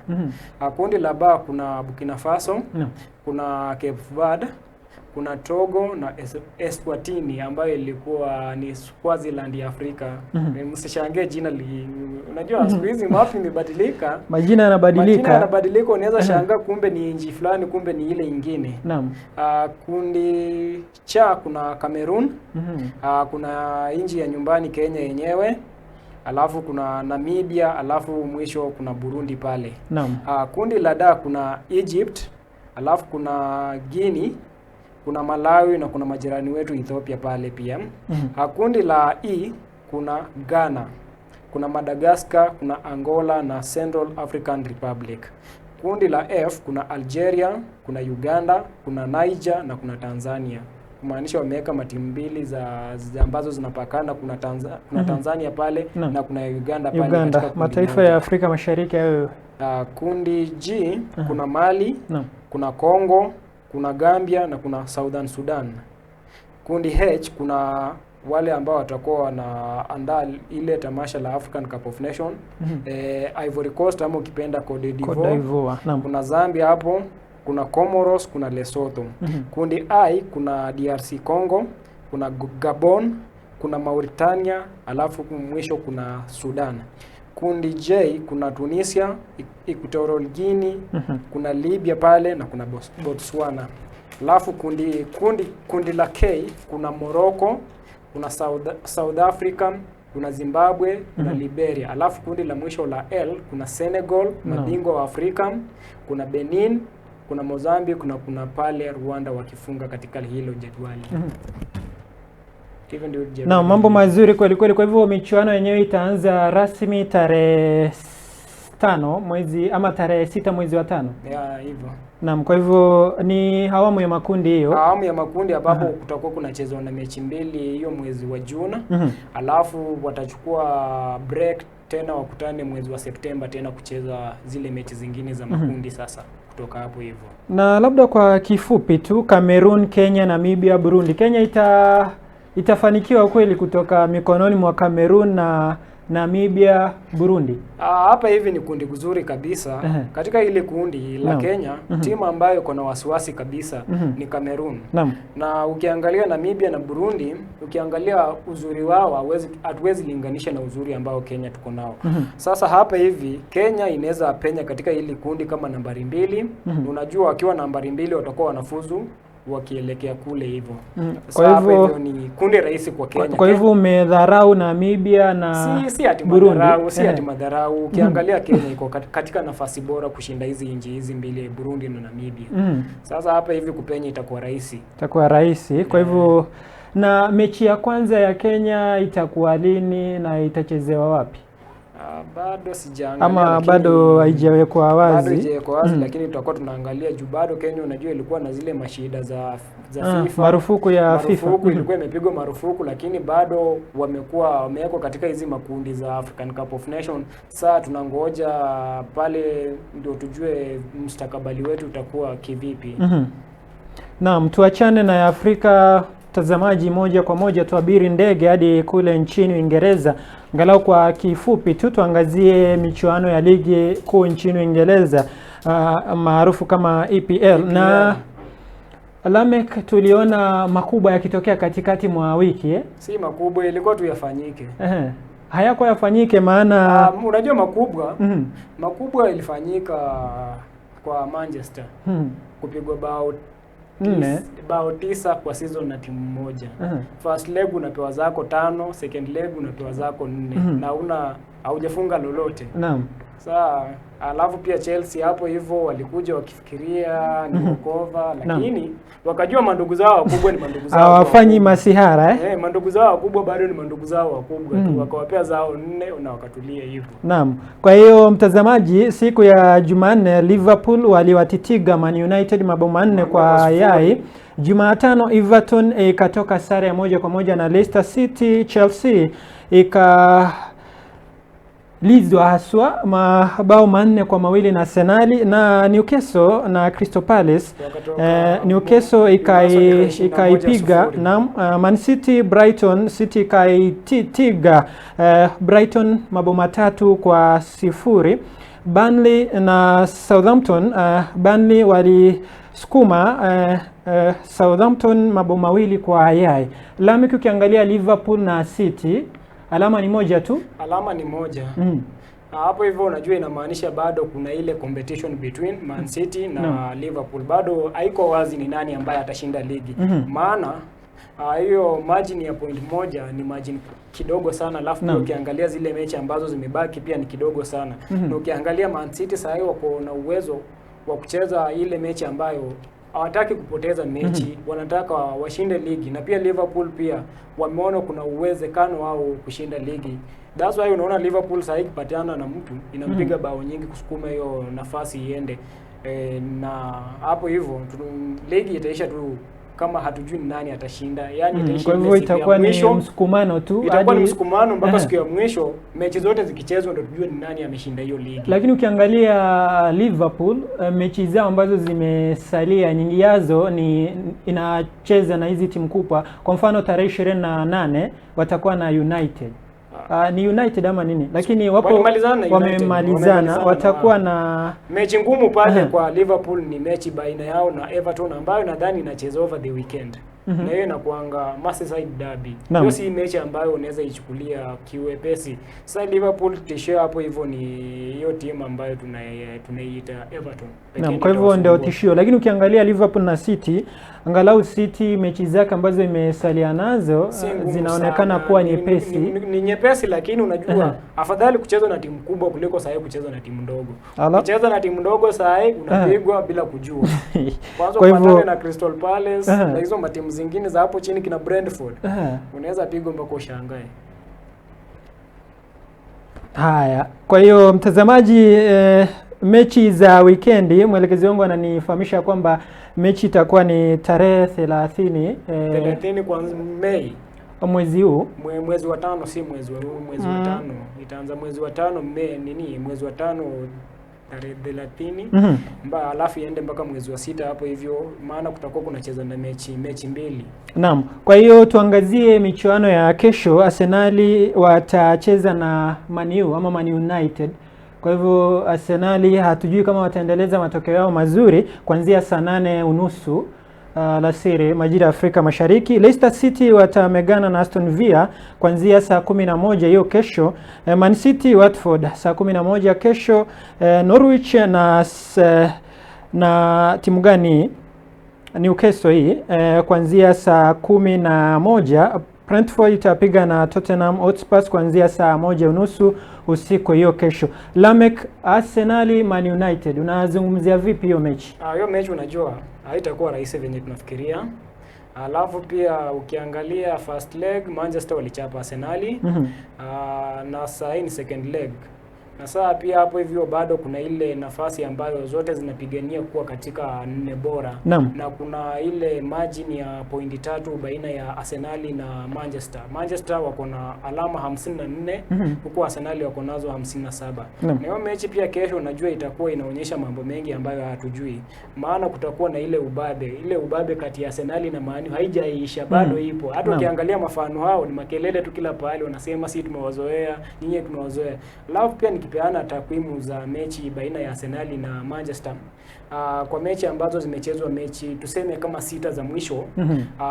Kundi la ba kuna Burkina Faso, kuna Cape Verde, kuna Togo na Eswatini ambayo ilikuwa ni Swaziland ya Afrika. Msishangae jina unajua siku hizi mapi imebadilika. Majina yanabadilika. Majina yanabadilika, unaweza shangaa kumbe ni nchi fulani, kumbe ni ile ingine. Naam. Kundi cha kuna Cameroon, kuna nchi ya nyumbani Kenya yenyewe, alafu kuna Namibia, alafu mwisho kuna Burundi pale. Naam. Kundi la da kuna Egypt, alafu kuna Guinea, kuna Malawi na kuna majirani wetu Ethiopia pale pia. Kundi la E kuna Ghana, kuna Madagascar, kuna Angola na Central African Republic. Kundi la F kuna Algeria, kuna Uganda, kuna Niger na kuna Tanzania. Kumaanisha wameweka matimu mbili za ambazo zinapakana, kuna kuna Tanzania pale na kuna Uganda pale Uganda, katika kundi mataifa moja. ya Afrika Mashariki hayo. Kundi G kuna Mali, kuna Congo, kuna Gambia na kuna Southern Sudan. Kundi H kuna wale ambao watakuwa wanaandaa ile tamasha la African Cup of Nation, Ivory Coast ama ukipenda Cote Cote d'Ivoire. d'Ivoire. Naam. Kuna Zambia hapo, kuna Comoros, kuna Lesotho. Kundi I kuna DRC Congo, kuna Gabon, kuna Mauritania, alafu mwisho kuna Sudan. Kundi J kuna Tunisia, Equatorial Guinea, kuna Libya pale na kuna Botswana. Alafu kundi la K kuna Morocco, kuna South Africa, kuna Zimbabwe, kuna Liberia. Alafu kundi la mwisho la L kuna Senegal, mabingwa wa Afrika, kuna Benin, kuna Mozambique, kuna pale Rwanda wakifunga katika hilo jedwali. Hivyo ndio jedwali. Na mambo mazuri kweli kweli. Kwa hivyo michuano yenyewe itaanza rasmi tarehe 5 mwezi ama tarehe 6 mwezi wa 5. Ya, hivyo. Naam, kwa hivyo ni awamu ya makundi hiyo. Awamu ya makundi ambapo kutakuwa kunachezwa na mechi mbili hiyo mwezi wa Juni. Alafu watachukua break tena wakutane mwezi wa Septemba tena kucheza zile mechi zingine za makundi sasa kutoka hapo hivyo. Na labda kwa kifupi tu, Cameroon, Kenya, Namibia, Burundi. Kenya itafanikiwa kweli kutoka mikononi mwa Cameroon na Namibia, Burundi? Hapa hivi ni kundi kuzuri kabisa. Katika ile kundi la Kenya, timu ambayo iko na wasiwasi kabisa ni Cameroon. Naam. Na ukiangalia Namibia na Burundi, ukiangalia uzuri wao hatuwezi linganisha na uzuri ambao Kenya tuko nao. Sasa hapa hivi Kenya inaweza penya katika hili kundi kama nambari 2. Unajua wakiwa nambari 2 watakuwa wanafuzu wakielekea kule hivyo. Kwa hivyo ni kundi rahisi kwa Kenya. Kwa hivyo umedharau Namibia na si ati Burundi. Madharau, si ati madharau. Ukiangalia Kenya iko katika nafasi bora kushinda hizi nchi hizi mbili, Burundi na Namibia. Sasa hapa hivi kupenya itakuwa rahisi. Itakuwa rahisi. Kwa hivyo na mechi ya kwanza ya Kenya itakuwa lini na itachezewa wapi? Bado sijaangalia, ama bado haijawekwa wazi. Bado haijawekwa wazi, lakini tutakuwa tunaangalia juu bado Kenya unajua ilikuwa na zile mashida za FIFA. Marufuku ya FIFA. Marufuku ilikuwa imepigwa marufuku, lakini bado wamewekwa katika hizi makundi za African Cup of Nation. Sasa tunangoja pale ndio tujue mustakabali wetu utakuwa kivipi. Naam, tuachane na Afrika mtazamaji, moja kwa moja tuabiri ndege hadi kule nchini Uingereza. Angalau kwa kifupi tu tuangazie michuano ya ligi kuu nchini Uingereza maarufu kama EPL. Na Lamek, tuliona makubwa yakitokea katikati mwa wiki Si makubwa, ilikuwa tu yafanyike. Hayakuwa yafanyike maana unajua makubwa makubwa ilifanyika kwa Manchester kupigwa bao bao 9 kwa season na timu moja. First leg unapewa zako 5, second leg unapewa zako 4 na una haujafunga lolote. Naam. Sasa Alafu pia Chelsea hapo hivyo walikuja wakifikiria ni walkover, lakini wakajua mandugu zao wakubwa ni mandugu zao Hawafanyi wakubwa. masihara eh? Eh, mandugu zao wakubwa bado ni mandugu zao wakubwa tu, wakawapea zao nne na wakatulia hivyo. Naam. Kwa hiyo mtazamaji, siku ya Jumanne Liverpool waliwatitiga Man United mabao 4 kwa 0. yai. Jumatano Everton ikatoka sare ya 1-1 na Leicester City. Chelsea ikalizwa haswa mabao 4-2 na Arsenal, na Newcastle na Crystal Palace Wakatoka Newcastle Newcastle ikashinda ikaipiga 1-0. na Man City Brighton City ikaitiga Brighton mabao 3-0. Burnley na Southampton, Burnley walisukuma Southampton mabao 2-0. Lameck, ukiangalia Liverpool na City alama ni moja tu. Alama ni moja. Hapo hivyo unajua inamaanisha bado kuna ile competition between Man City na Liverpool. Bado haiko wazi ni nani ambaye atashinda ligi. Maana hiyo margin ya point moja ni margin kidogo sana, alafu pia ukiangalia zile mechi ambazo zimebaki pia ni kidogo sana. Na ukiangalia Man City sasa hivi wako na uwezo wa kucheza ile mechi ambayo hawataki kupoteza mechi, wanataka washinde ligi, na pia Liverpool pia wameona kuna uwezekano wao kushinda ligi. That's why unaona Liverpool sasa ikipatana na mtu inampiga bao nyingi kusukuma hiyo nafasi iende. Na hapo hivyo ligi itaisha tu kama hatujui ni nani atashinda. Yani itaisha Kwa ile hivyo siku ya itakuwa ni mwisho. msukumano tu Itakuwa ni hadi- msukumano mpaka Ehe. siku ya mwisho mechi zote zikichezwa ndio tujue ni nani ameshinda hiyo ligi. Lakini ukiangalia Liverpool mechi zao ambazo zimesalia nyingi yazo ni inacheza na hizi timu kubwa. Kwa mfano tarehe 28 watakuwa na United. Ni United ama nini? Lakini wapo Walimalizana na United. wamemalizana, Wamemalizana watakuwa na Mechi ngumu pale Aha. kwa Liverpool ni mechi baina yao na Everton ambayo nadhani inacheza over the weekend. Na hiyo inakuanga Merseyside derby. Naam. Hiyo si mechi ambayo unaweza ichukulia kiwepesi. Sasa Liverpool tishio hapo hivyo ni hiyo timu ambayo tunaiita Everton. Pekee Naam, ndio kwa hivyo ndio itawasumbua. tishio, lakini ukiangalia Liverpool na City, angalau City mechi zake ambazo imesalia nazo Si ngumu zinaonekana sana. kuwa nyepesi. Ni nyepesi lakini unajua Aha. afadhali kucheza na timu kubwa kuliko saa hii kucheza na timu ndogo. Ala. Kucheza na timu ndogo saa hii unapigwa bila kujua. Kwanza Kwa hivyo- upatane na Crystal Palace Aha. na hizo matimu zingine za hapo chini kina Brentford. Aha. Unaweza pigwa mpaka ushangae. Haya, kwa hiyo mtazamaji, mechi za wikendi, mwelekezi wangu ananifahamisha kwamba mechi itakuwa ni tarehe 30 30 kwa Mei, mwezi huu. mwezi wa tano, si mwezi wa huu, mwezi wa tano. Itaanza mwezi wa tano Mei nini, mwezi wa tano tarehe 30 alafu iende mpaka mwezi wa sita hapo hivyo, maana kutakuwa kunacheza na mechi mbili. Naam, kwa hiyo tuangazie michuano ya kesho. Arsenali watacheza na Man U ama Man United. Kwa hivyo Arsenali hatujui kama wataendeleza matokeo yao mazuri kuanzia saa 8:30 alasiri majira ya Afrika Mashariki. Leicester City watamegana na Aston Villa kuanzia saa 11 hiyo kesho. Man City Watford saa 11 kesho. Norwich na timu gani? Newcastle hii kuanzia saa 11. Brentford itapiga na Tottenham Hotspur kuanzia saa 1:30 usiku hiyo kesho. Lameck, Arsenal Man United, unazungumzia vipi hiyo mechi? Hiyo mechi unajua haitakuwa rahisi venye tunafikiria. Alafu pia ukiangalia first leg Manchester walichapa Arsenali. Na saa hii ni second leg. Na saa pia hapo hivyo bado kuna ile nafasi ambayo zote zinapigania kuwa katika nne bora. Naam. Na kuna ile margin ya pointi 3 baina ya Arsenali na Manchester. Manchester wako na alama 54 huku Arsenali wako nazo 57. Naam. Na hiyo mechi pia kesho unajua itakuwa inaonyesha mambo mengi ambayo hatujui. Maana kutakuwa na ile ubabe, kati ya Arsenali na Man U haijaisha bado ipo. Hata ukiangalia mafano hao ni makelele tu kila pahali, wanasema si tumewazoea, nyinyi tumewazoea. Alafu pia nikipeana takwimu za mechi baina ya Arsenali na Manchester. Kwa mechi ambazo zimechezwa mechi tuseme kama 6 za mwisho,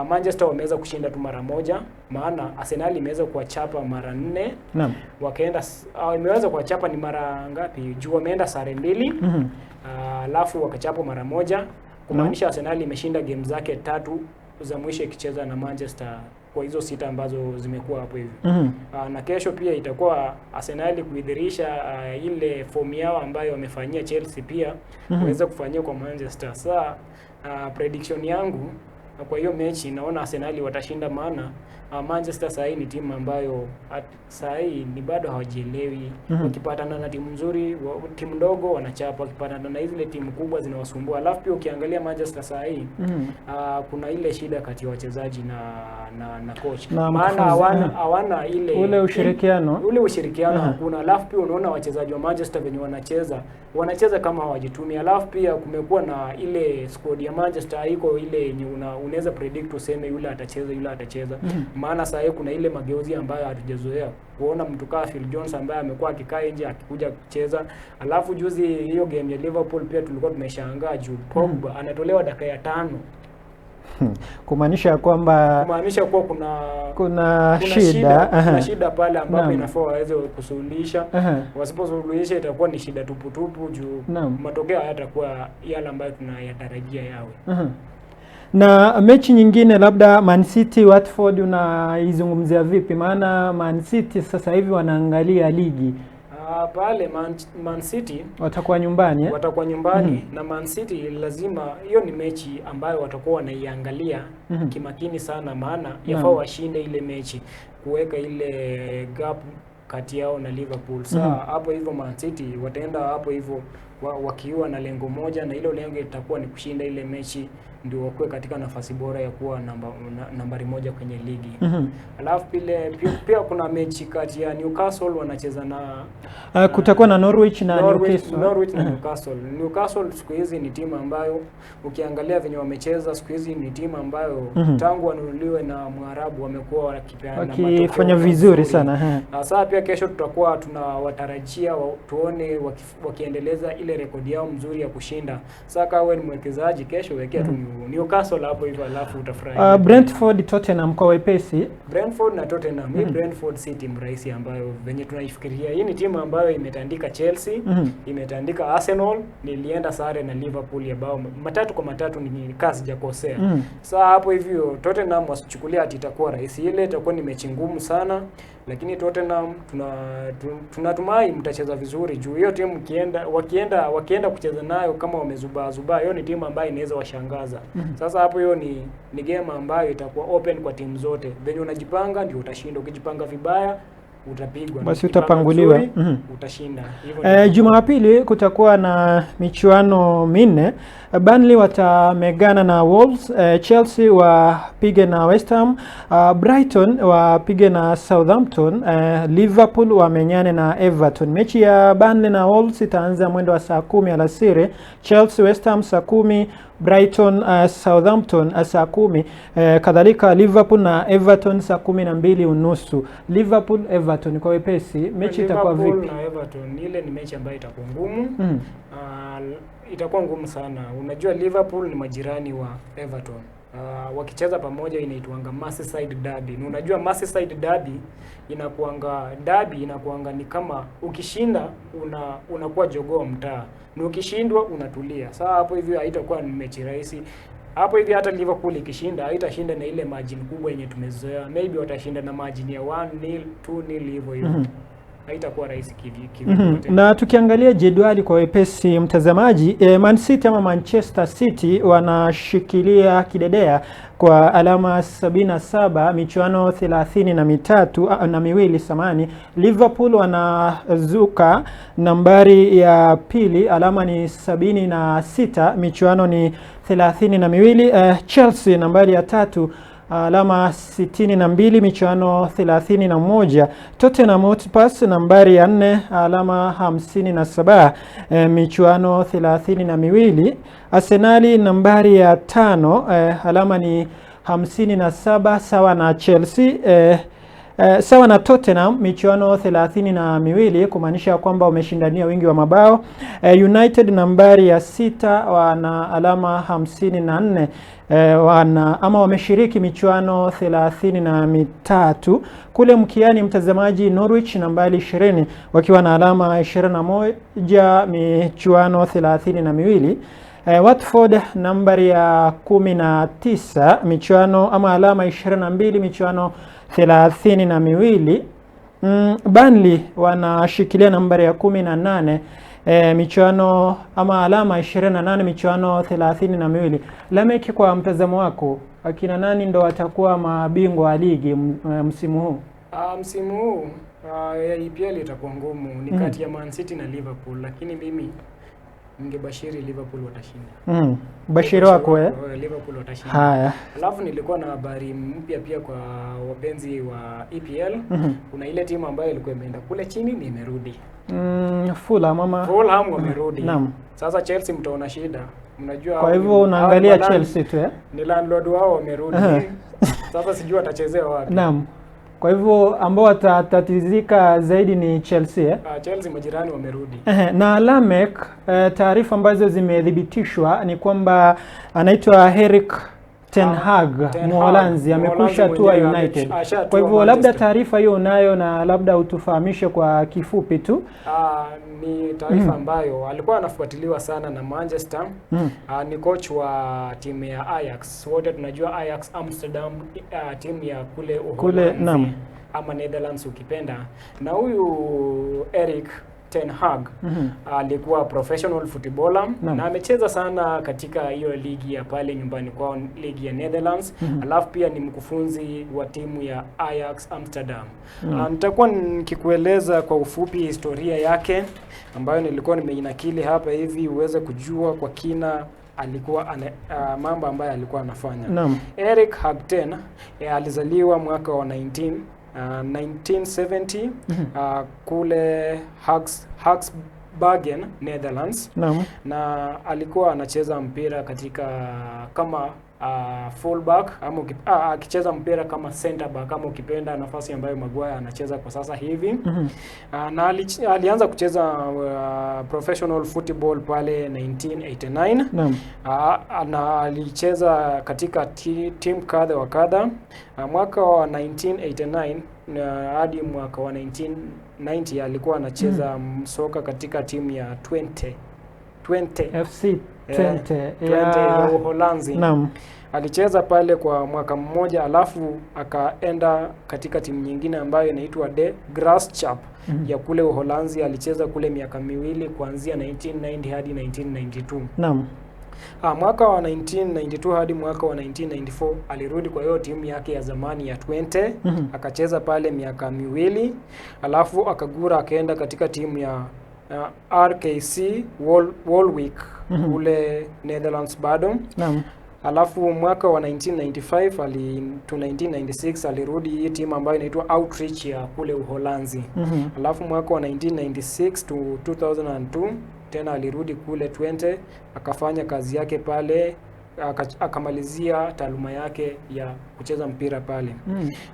Manchester wameweza kushinda tu mara moja, maana Arsenal imeweza kuwachapa mara 4. Naam. Wakaenda imeweza kuwachapa ni mara ngapi? Juu wameenda sare 2. Alafu wakachapwa mara moja, kumaanisha Arsenal imeshinda game zake 3 za mwisho ikicheza na Manchester. kwa hizo sita ambazo zimekuwa hapo hivi. Na kesho pia itakuwa Arsenal kuidhirisha ile fomu yao ambayo wamefanyia Chelsea pia waweze kufanyia kwa Manchester. Sasa prediction yangu kwa hiyo mechi naona Arsenal watashinda, maana Manchester saa hii ni timu ambayo saa hii ni bado hawajielewi. Wakipatana na timu nzuri, timu ndogo wanachapa, wakipatana na zile timu kubwa zinawasumbua. Alafu pia ukiangalia Manchester saa hii kuna ile shida kati ya wachezaji na coach, Na maana mkufunzi, hawana ile Ule ushirikiano. Ule ushirikiano hakuna. Alafu pia unaona wachezaji wa Manchester venye wanacheza kama hawajitumi. Alafu pia kumekuwa na ile squad ya Manchester haiko ile yenye unaweza predict useme yule atacheza yule atacheza. Maana saa hii kuna ile mageuzi ambayo hatujazoea kuona mtu kama Phil Jones ambaye amekuwa akikaa nje akikuja kucheza. Alafu juzi hiyo game ya Liverpool pia tulikuwa tumeshangaa juu Pogba anatolewa dakika ya 5, Kumaanisha kwamba kumaanisha kuwa kuna kuna shida. Kuna shida pale ambapo inafaa waweze kusuluhisha. Wasiposuluhisha itakuwa ni shida tuputupu juu matokeo hayatakuwa yale ambayo tunayatarajia yawe. Na mechi nyingine labda Man City Watford unaizungumzia vipi? Maana Man City sasa hivi wanaangalia ligi. Pale Man City watakuwa nyumbani eh? Watakuwa nyumbani na Man City lazima, hiyo ni mechi ambayo watakuwa wanaiangalia kimakini sana, maana yafaa washinde ile mechi kuweka ile gap kati yao na Liverpool. Sasa hapo hivyo Man City wataenda hapo hivyo wakiwa na lengo moja, na hilo lengo litakuwa ni kushinda ile mechi ndio wakuwe katika nafasi bora ya kuwa nambari moja kwenye ligi. Alafu pia kuna mechi kati ya Newcastle wanacheza na Kutakuwa na Norwich na Newcastle. Norwich na Newcastle. Newcastle siku hizi ni timu ambayo ukiangalia venye wamecheza siku hizi ni timu ambayo tangu wanunuliwe na Mwarabu wamekuwa wakipeana wakifanya vizuri sana. Sasa pia kesho tutakuwa tunawatarajia tuone wakiendeleza ile rekodi yao mzuri ya kushinda. Sasa kama wewe ni mwekezaji kesho wekea tu Newcastle hapo hivyo alafu utafurahi. Brentford Tottenham kwa wepesi. Brentford na Tottenham. Hii Brentford si timu rahisi ambayo venye tunaifikiria. Hii ni timu ambayo imetandika Chelsea, imetandika Arsenal, nilienda sare na Liverpool ya bao 3-3 ni kazi sijakosea. Sasa hapo hivyo Tottenham wasichukulia ati itakuwa rahisi. Ile itakuwa ni mechi ngumu sana, lakini Tottenham tunatumai mtacheza vizuri juu hiyo timu wakienda kucheza nayo kama wamezubaa zubaa, hiyo ni timu ambayo inaweza washangaza. Sasa hapo hiyo ni game ambayo itakuwa open kwa timu zote. Venye unajipanga ndio utashinda, ukijipanga vibaya utapigwa, basi utapanguliwa, utashinda. Hivyo Jumapili kutakuwa na michuano minne. Burnley watamegana na Wolves, Chelsea wapige na West Ham, Brighton wapige na Southampton, Liverpool wamenyane na Everton. Mechi ya Burnley na Wolves itaanza mwendo wa saa 10 alasiri, Chelsea West Ham saa 10, Brighton Southampton saa 10, kadhalika Liverpool na Everton saa 12:30. Liverpool Everton kwa wepesi, mechi itakuwa vipi? Liverpool na Everton ile ni mechi ambayo itakuwa ngumu. Itakuwa ngumu sana. Unajua Liverpool ni majirani wa Everton. Wakicheza pamoja inaitwanga Merseyside Derby. Na unajua Merseyside Derby inakuanga ni kama ukishinda unakuwa jogoo mtaa, na ukishindwa unatulia. Sasa hapo hivyo haitakuwa ni mechi rahisi. Hapo hivi hata Liverpool ikishinda haitashinda na ile margin kubwa yenye tumezoea. Maybe watashinda na margin ya 1-0, 2-0 hivyo hivyo. Haitakuwa rahisi kivi. Na tukiangalia jedwali kwa wepesi mtazamaji, Man City ama Manchester City wanashikilia kidedea kwa alama 77, michuano 32 na miwili samani. Liverpool wanazuka nambari ya pili, alama ni 76, michuano ni 32. Chelsea nambari ya tatu, alama 62, michuano 31. Tottenham Hotspur nambari ya 4, alama 57, michuano 32. Arsenali nambari ya 5, alama ni 57 sawa na Chelsea, sawa na Tottenham, michuano 32, kumaanisha kwamba wameshindania wingi wa mabao. United nambari ya 6 wana alama 54, ama wameshiriki michuano 33. Kule mkiani mtazamaji, Norwich nambari 20 wakiwa na alama 21, michuano 32. Watford nambari ya 19 michuano ama alama 22 michuano 32. Burnley wanashikilia nambari ya 18 michuano ama alama 28 michuano 32. Lameck, kwa mtazamo wako akina nani ndo watakuwa mabingwa wa ligi msimu huu? Msimu huu ya EPL itakuwa ngumu, ni kati ya Man City na Liverpool, lakini mimi ningebashiri Liverpool watashinda. Bashiri wako eh? Liverpool watashinda. Haya. Alafu nilikuwa na habari mpya pia kwa wapenzi wa EPL. Kuna ile timu ambayo ilikuwa imeenda kule chini ni imerudi. Fulham ama Fulham wamerudi. Naam. Sasa Chelsea mtaona shida. Mnajua Kwa hivyo unaangalia Chelsea tu eh? Ni landlord wao wamerudi. Sasa sijui watachezea wapi. Naam. Kwa hivyo ambao watatatizika zaidi ni Chelsea eh? Chelsea majirani wamerudi. Na Lameck, taarifa ambazo zimethibitishwa ni kwamba anaitwa Erik ten Hag, Mholanzi amekwisha tua United. Kwa hivyo labda taarifa hiyo unayo na labda utufahamishe kwa kifupi tu. Ni taarifa ambayo alikuwa anafuatiliwa sana na Manchester. Ni coach wa timu ya Ajax. Wote tunajua Ajax Amsterdam, timu ya kule Uholanzi ama Netherlands ukipenda. Na huyu Erik ten Hag alikuwa professional footballer na amecheza sana katika hiyo ligi ya pale nyumbani kwao, ligi ya Netherlands. Alafu pia ni mkufunzi wa timu ya Ajax Amsterdam. Nitakuwa nikikueleza kwa ufupi historia yake ambayo nilikuwa nimeinakili hapa hivi uweze kujua kwa kina alikuwa mambo ambayo alikuwa anafanya. Erik Hag alizaliwa mwaka wa 1970 kule Haaksbergen, Netherlands. Na alikuwa anacheza mpira katika kama fullback ama akicheza mpira kama center back ama ukipenda nafasi ambayo Maguire anacheza kwa sasa hivi. Na alianza kucheza professional football pale 1989. Na alicheza katika timu kadha wa kadha. Mwaka wa 1989 hadi mwaka wa 1990 alikuwa anacheza soka katika timu ya Twente FC Twente ya Uholanzi. Naam. Alicheza pale kwa mwaka mmoja alafu akaenda katika timu nyingine ambayo inaitwa De Graafschap ya kule Uholanzi. Alicheza kule miaka miwili kuanzia 1990 hadi 1992. Naam. Mwaka wa 1992 hadi mwaka wa 1994 alirudi kwa hiyo timu yake ya zamani ya Twente. Akacheza pale miaka miwili alafu akagura akaenda katika timu ya RKC Waalwijk kule Netherlands bado. Naam. Alafu mwaka wa 1995 to 1996 alirudi hii timu ambayo inaitwa Outreach ya kule Uholanzi. Alafu mwaka wa 1996 to 2002 tena alirudi kule Twente akafanya kazi yake pale, akamalizia taaluma yake ya kucheza mpira pale.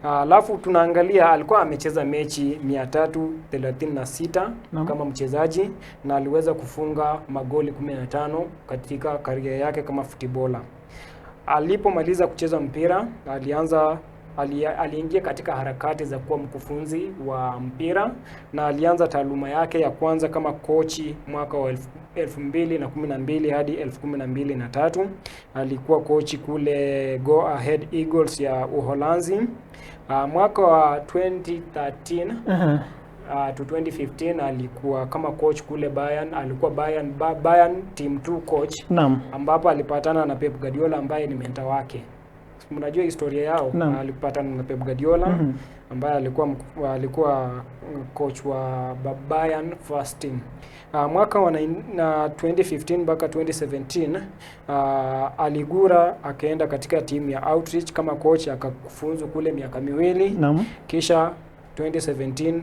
Alafu tunaangalia alikuwa amecheza mechi 336 kama mchezaji na aliweza kufunga magoli 15 katika career yake kama footballer. Alipomaliza kucheza mpira aliingia katika harakati za kuwa mkufunzi wa mpira na alianza taaluma yake ya kwanza kama kochi mwaka wa 2012 hadi 2013. Alikuwa kochi kule Go Ahead Eagles ya Uholanzi. Mwaka wa 2013 to 2015 alikuwa kama coach kule Bayern. Alikuwa Bayern team 2 coach. Naam. Ambapo alipatana na Pep Guardiola ambaye ni mentor wake. Mnajua historia yao. Alipatana na Pep Guardiola ambaye alikuwa coach wa Bayern first team. Mwaka wa 2015 mpaka 2017 aligura akaenda katika timu ya Outreach kama coach akafunzu kule miaka miwili. Naam. Kisha 2017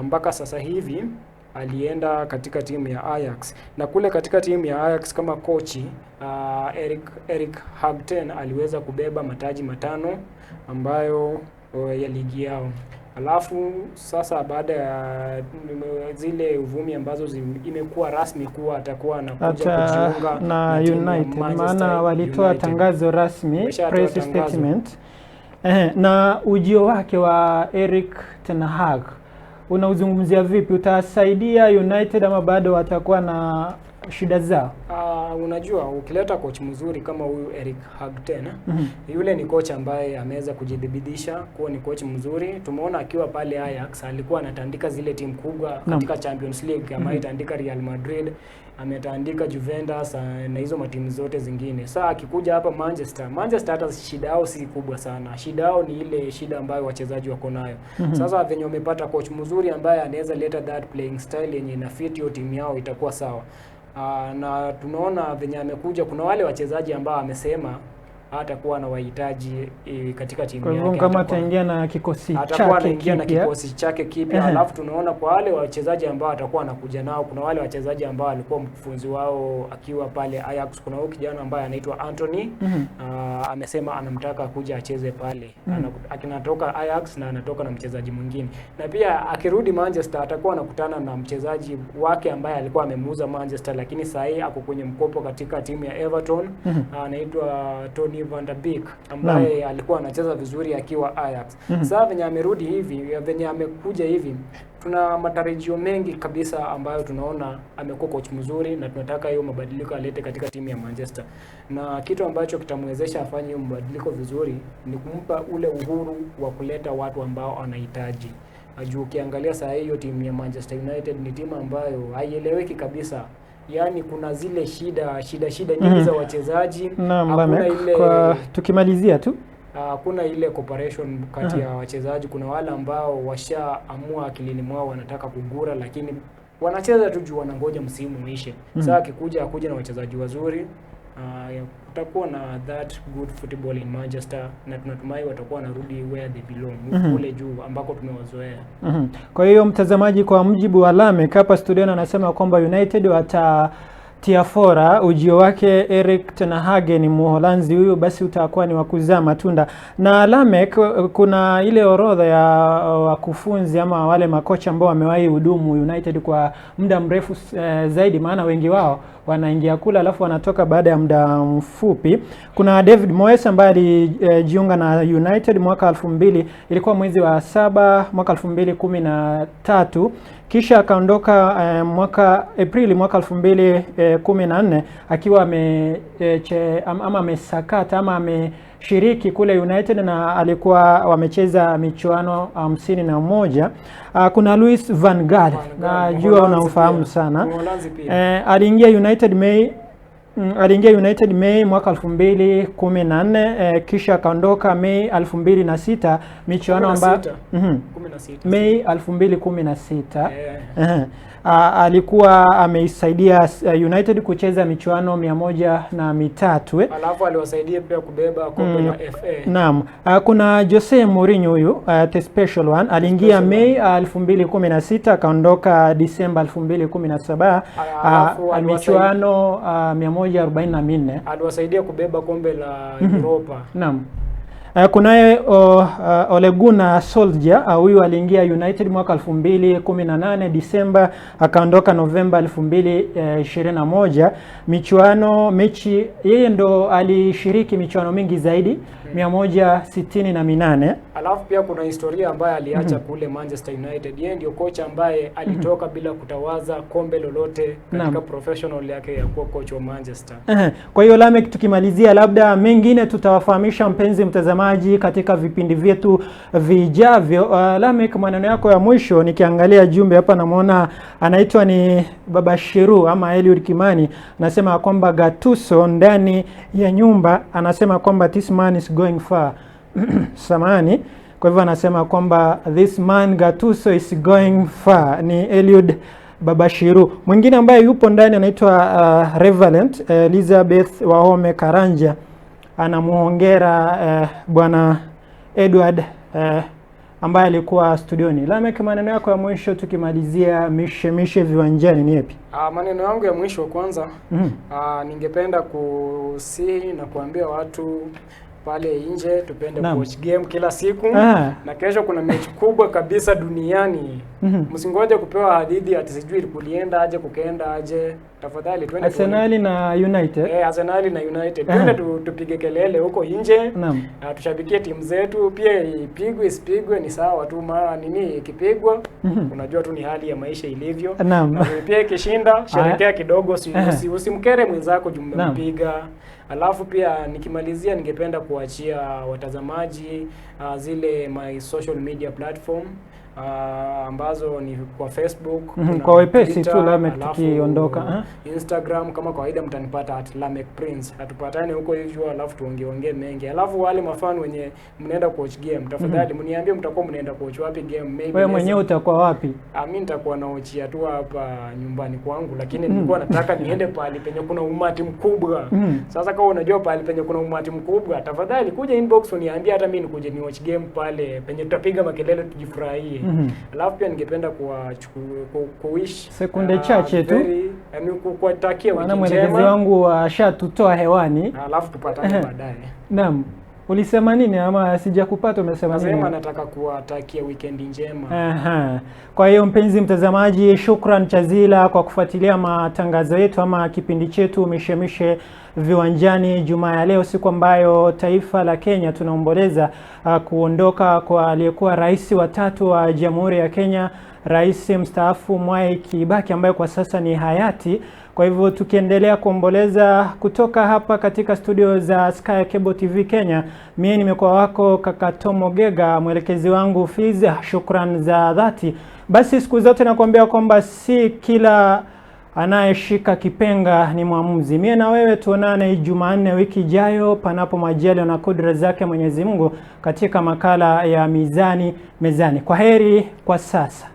mpaka sasa hivi alienda katika timu ya Ajax, na kule katika timu ya Ajax kama kochi Erik Hagten aliweza kubeba mataji 5 ambayo ya ligi yao. Alafu sasa baada ya zile uvumi ambazo imekuwa rasmi kuwa atakuwa anakuja kujiunga na United, maana walitoa tangazo rasmi, press statement. Na ujio wake wa Erik ten Hag unauzungumzia vipi? Utasaidia United ama bado watakuwa na shida zao? Unajua ukileta coach mzuri kama huyu Erik Hag yule ni coach ambaye ameweza kujidhibitisha kuwa ni coach mzuri. Tumeona akiwa pale Ajax alikuwa anatandika zile timu kubwa katika Champions League, ambayo itandika Real Madrid, ametandika Juventus na hizo matimu zote zingine. Sasa akikuja hapa Manchester, Manchester hata shida yao si kubwa sana. Shida yao ni ile shida ambayo wachezaji wako nayo. Sasa venye wamepata coach mzuri ambaye anaweza leta that playing style yenye ina fit hiyo timu yao, itakuwa sawa. Na tunaona venye amekuja, kuna wale wachezaji ambao amesema hatakuwa na wahitaji katika timu Kwa yake. hivyo kama ataingia na kikosi Atakuwa chake anaingia na kipya. kikosi chake kipya. Alafu tunaona kwa wale wachezaji ambao atakuwa anakuja nao, kuna wale wachezaji ambao alikuwa mkufunzi wao akiwa pale Ajax. Kuna huyu kijana ambaye anaitwa Anthony, amesema anamtaka kuja acheze pale. Akinatoka Ajax na anatoka na mchezaji mwingine, na pia akirudi Manchester atakuwa anakutana na mchezaji wake ambaye alikuwa amemuuza Manchester, lakini saa hii ako kwenye mkopo katika timu ya Everton. Anaitwa Tony van der Beek ambaye alikuwa anacheza vizuri akiwa Ajax. Sasa venye amerudi hivi, venye amekuja hivi, tuna matarajio mengi kabisa ambayo tunaona amekuwa coach mzuri na tunataka hiyo mabadiliko alete katika timu ya Manchester. Na kitu ambacho kitamwezesha afanye hiyo mabadiliko vizuri ni kumpa ule uhuru wa kuleta watu ambao anahitaji. Juu ukiangalia saa hii hiyo timu ya Manchester United ni timu ambayo haieleweki kabisa. Yaani kuna zile shida shida shida nyingi za wachezaji. Naam, Hakuna Lamek, ile kwa tukimalizia tu hakuna ile cooperation kati ya wachezaji. Kuna wale ambao washaamua akilini mwao wanataka kugura, lakini wanacheza tu juu wanangoja msimu uishe. Sasa akikuja akuja na wachezaji wazuri, kutakuwa na that good football in Manchester, na tunatumai watakuwa wanarudi where they belong, kule juu ambako tumewazoea. Kwa hiyo mtazamaji, kwa mujibu wa Lamek hapa studioni anasema kwamba United watatia fora. Ujio wake Erik ten Hag ni Muholanzi huyu, basi utakuwa ni wa kuzaa matunda. Na Lamek, kuna ile orodha ya wakufunzi ama wale makocha ambao wamewahi hudumu United kwa muda mrefu zaidi, maana wengi wao wanaingia kule alafu wanatoka baada ya muda mfupi. Kuna David Moyes ambaye alijiunga na United mwaka 2000, ilikuwa mwezi wa 7 mwaka 2013, kisha akaondoka mwaka Aprili mwaka 2014 akiwa ama amesakata ama ameshiriki kule United na alikuwa wamecheza michuano 51. Kuna Louis van Gaal, Van Gaal, najua Mholanzi unamfahamu pia. sana. Mholanzi pia. Aliingia United Mei mwaka 2014, kisha akaondoka Mei 2006 michuano ambayo 16. 16. Mei 2016. Eh. Alikuwa ameisaidia United kucheza michuano 103. Alafu aliwasaidia pia kubeba kombe la FA. Naam. Kuna Jose Mourinho huyu, the special one, aliingia Mei 2016 akaondoka Disemba 2017, Alafu michuano 144. Aliwasaidia kubeba kombe la Europa. Naam. Kunaye Ole Gunnar Solskjaer, huyu aliingia United mwaka 2018 Disemba, akaondoka Novemba 2021. Michuano mechi, yeye ndo alishiriki michuano mingi zaidi, 168. Alafu pia kuna historia ambayo aliacha kule Manchester United. Yeye ndio kocha ambaye alitoka bila kutawaza kombe lolote katika professional yake ya kuwa coach wa Manchester. Kwa hiyo Lamek, tukimalizia, labda mengine tutawafahamisha mpenzi mtazamaji katika vipindi vyetu vijavyo. Lamek, maneno yako ya mwisho, nikiangalia jumbe hapa namuona anaitwa ni Baba Shiru ama Eliud Kimani, anasema kwamba Gattuso ndani ya nyumba, anasema kwamba this man is going far. Samahani. Kwa hivyo anasema kwamba this man Gattuso is going far. Ni Eliud Babashiru. Mwingine ambaye yupo ndani anaitwa Reverend Elizabeth Wahome Karanja, anamuhongera bwana Edward ambaye alikuwa studioni. Lamek, maneno yako ya mwisho tukimalizia mishemishe viwanjani ni yapi? Maneno yangu ya mwisho kwanza, ningependa kusihi na kuambia watu Pale nje tupende kuwatch game kila siku. Na kesho kuna mechi kubwa kabisa duniani. Msingoje kupewa hadithi ati sijui kulienda aje kukaenda aje. Tafadhali twende Arsenal na United. Arsenal na United. Twende tupige kelele huko nje. Na tushabikie timu zetu, pia ipigwe isipigwe ni sawa tu, maana nini ikipigwa unajua tu ni hali ya maisha ilivyo. Na pia ikishinda sherekea kidogo, usimkere mwenzako juu mmempiga. Alafu pia nikimalizia, ningependa kuachia watazamaji zile my social media platform ambazo ni kwa Facebook, kuna Kwa wepesi Twitter, tu Lameck alafu tukiondoka. Instagram kama kawaida mtanipata at Lameck Prince. Hatupatane huko hivyo, alafu tuongeongee mengi. Alafu wale mafan wenye mnaenda kuwatch game, tafadhali mniambie mtakuwa mnaenda kuwatch wapi game. Maybe Wewe mwenyewe utakuwa wapi? Mimi nitakuwa naochia tu hapa nyumbani kwangu, lakini nilikuwa nataka niende pahali penye kuna umati mkubwa. Sasa kama unajua pahali penye kuna umati mkubwa, tafadhali kuja inbox uniambie, hata mimi nikuje ni watch game pale penye tutapiga makelele tujifurahie. Alafu pia ningependa kuwish Sekunde chache tu. Kuwatakia Maana wiki mwelekezi njema. wangu ashatutoa hewani. Alafu tupatane baadaye. Naam. Ulisema nini ama sijakupata, umesema nini? Nasema nataka kuwatakia weekend njema. Aha. Kwa hiyo mpenzi mtazamaji, shukran chazila kwa kufuatilia matangazo yetu ama kipindi chetu Mishemishe Viwanjani Jumaa ya leo, siku ambayo taifa la Kenya tunaomboleza kuondoka kwa aliyekuwa rais wa tatu wa Jamhuri ya Kenya, Rais mstaafu Mwai Kibaki ambaye kwa sasa ni hayati. Kwa hivyo tukiendelea kuomboleza kutoka hapa katika studio za Sky Cable TV Kenya, mimi nimekuwa wako kaka Tomo Gega, mwelekezi wangu Fiz, shukran za dhati. Basi siku zote nakuambia kwamba si kila anayeshika kipenga ni mwamuzi. Mie na wewe tuonane Jumanne wiki ijayo, panapo majaliwa na kudra zake Mwenyezi Mungu, katika makala ya Mizani Mezani. Kwa heri kwa sasa.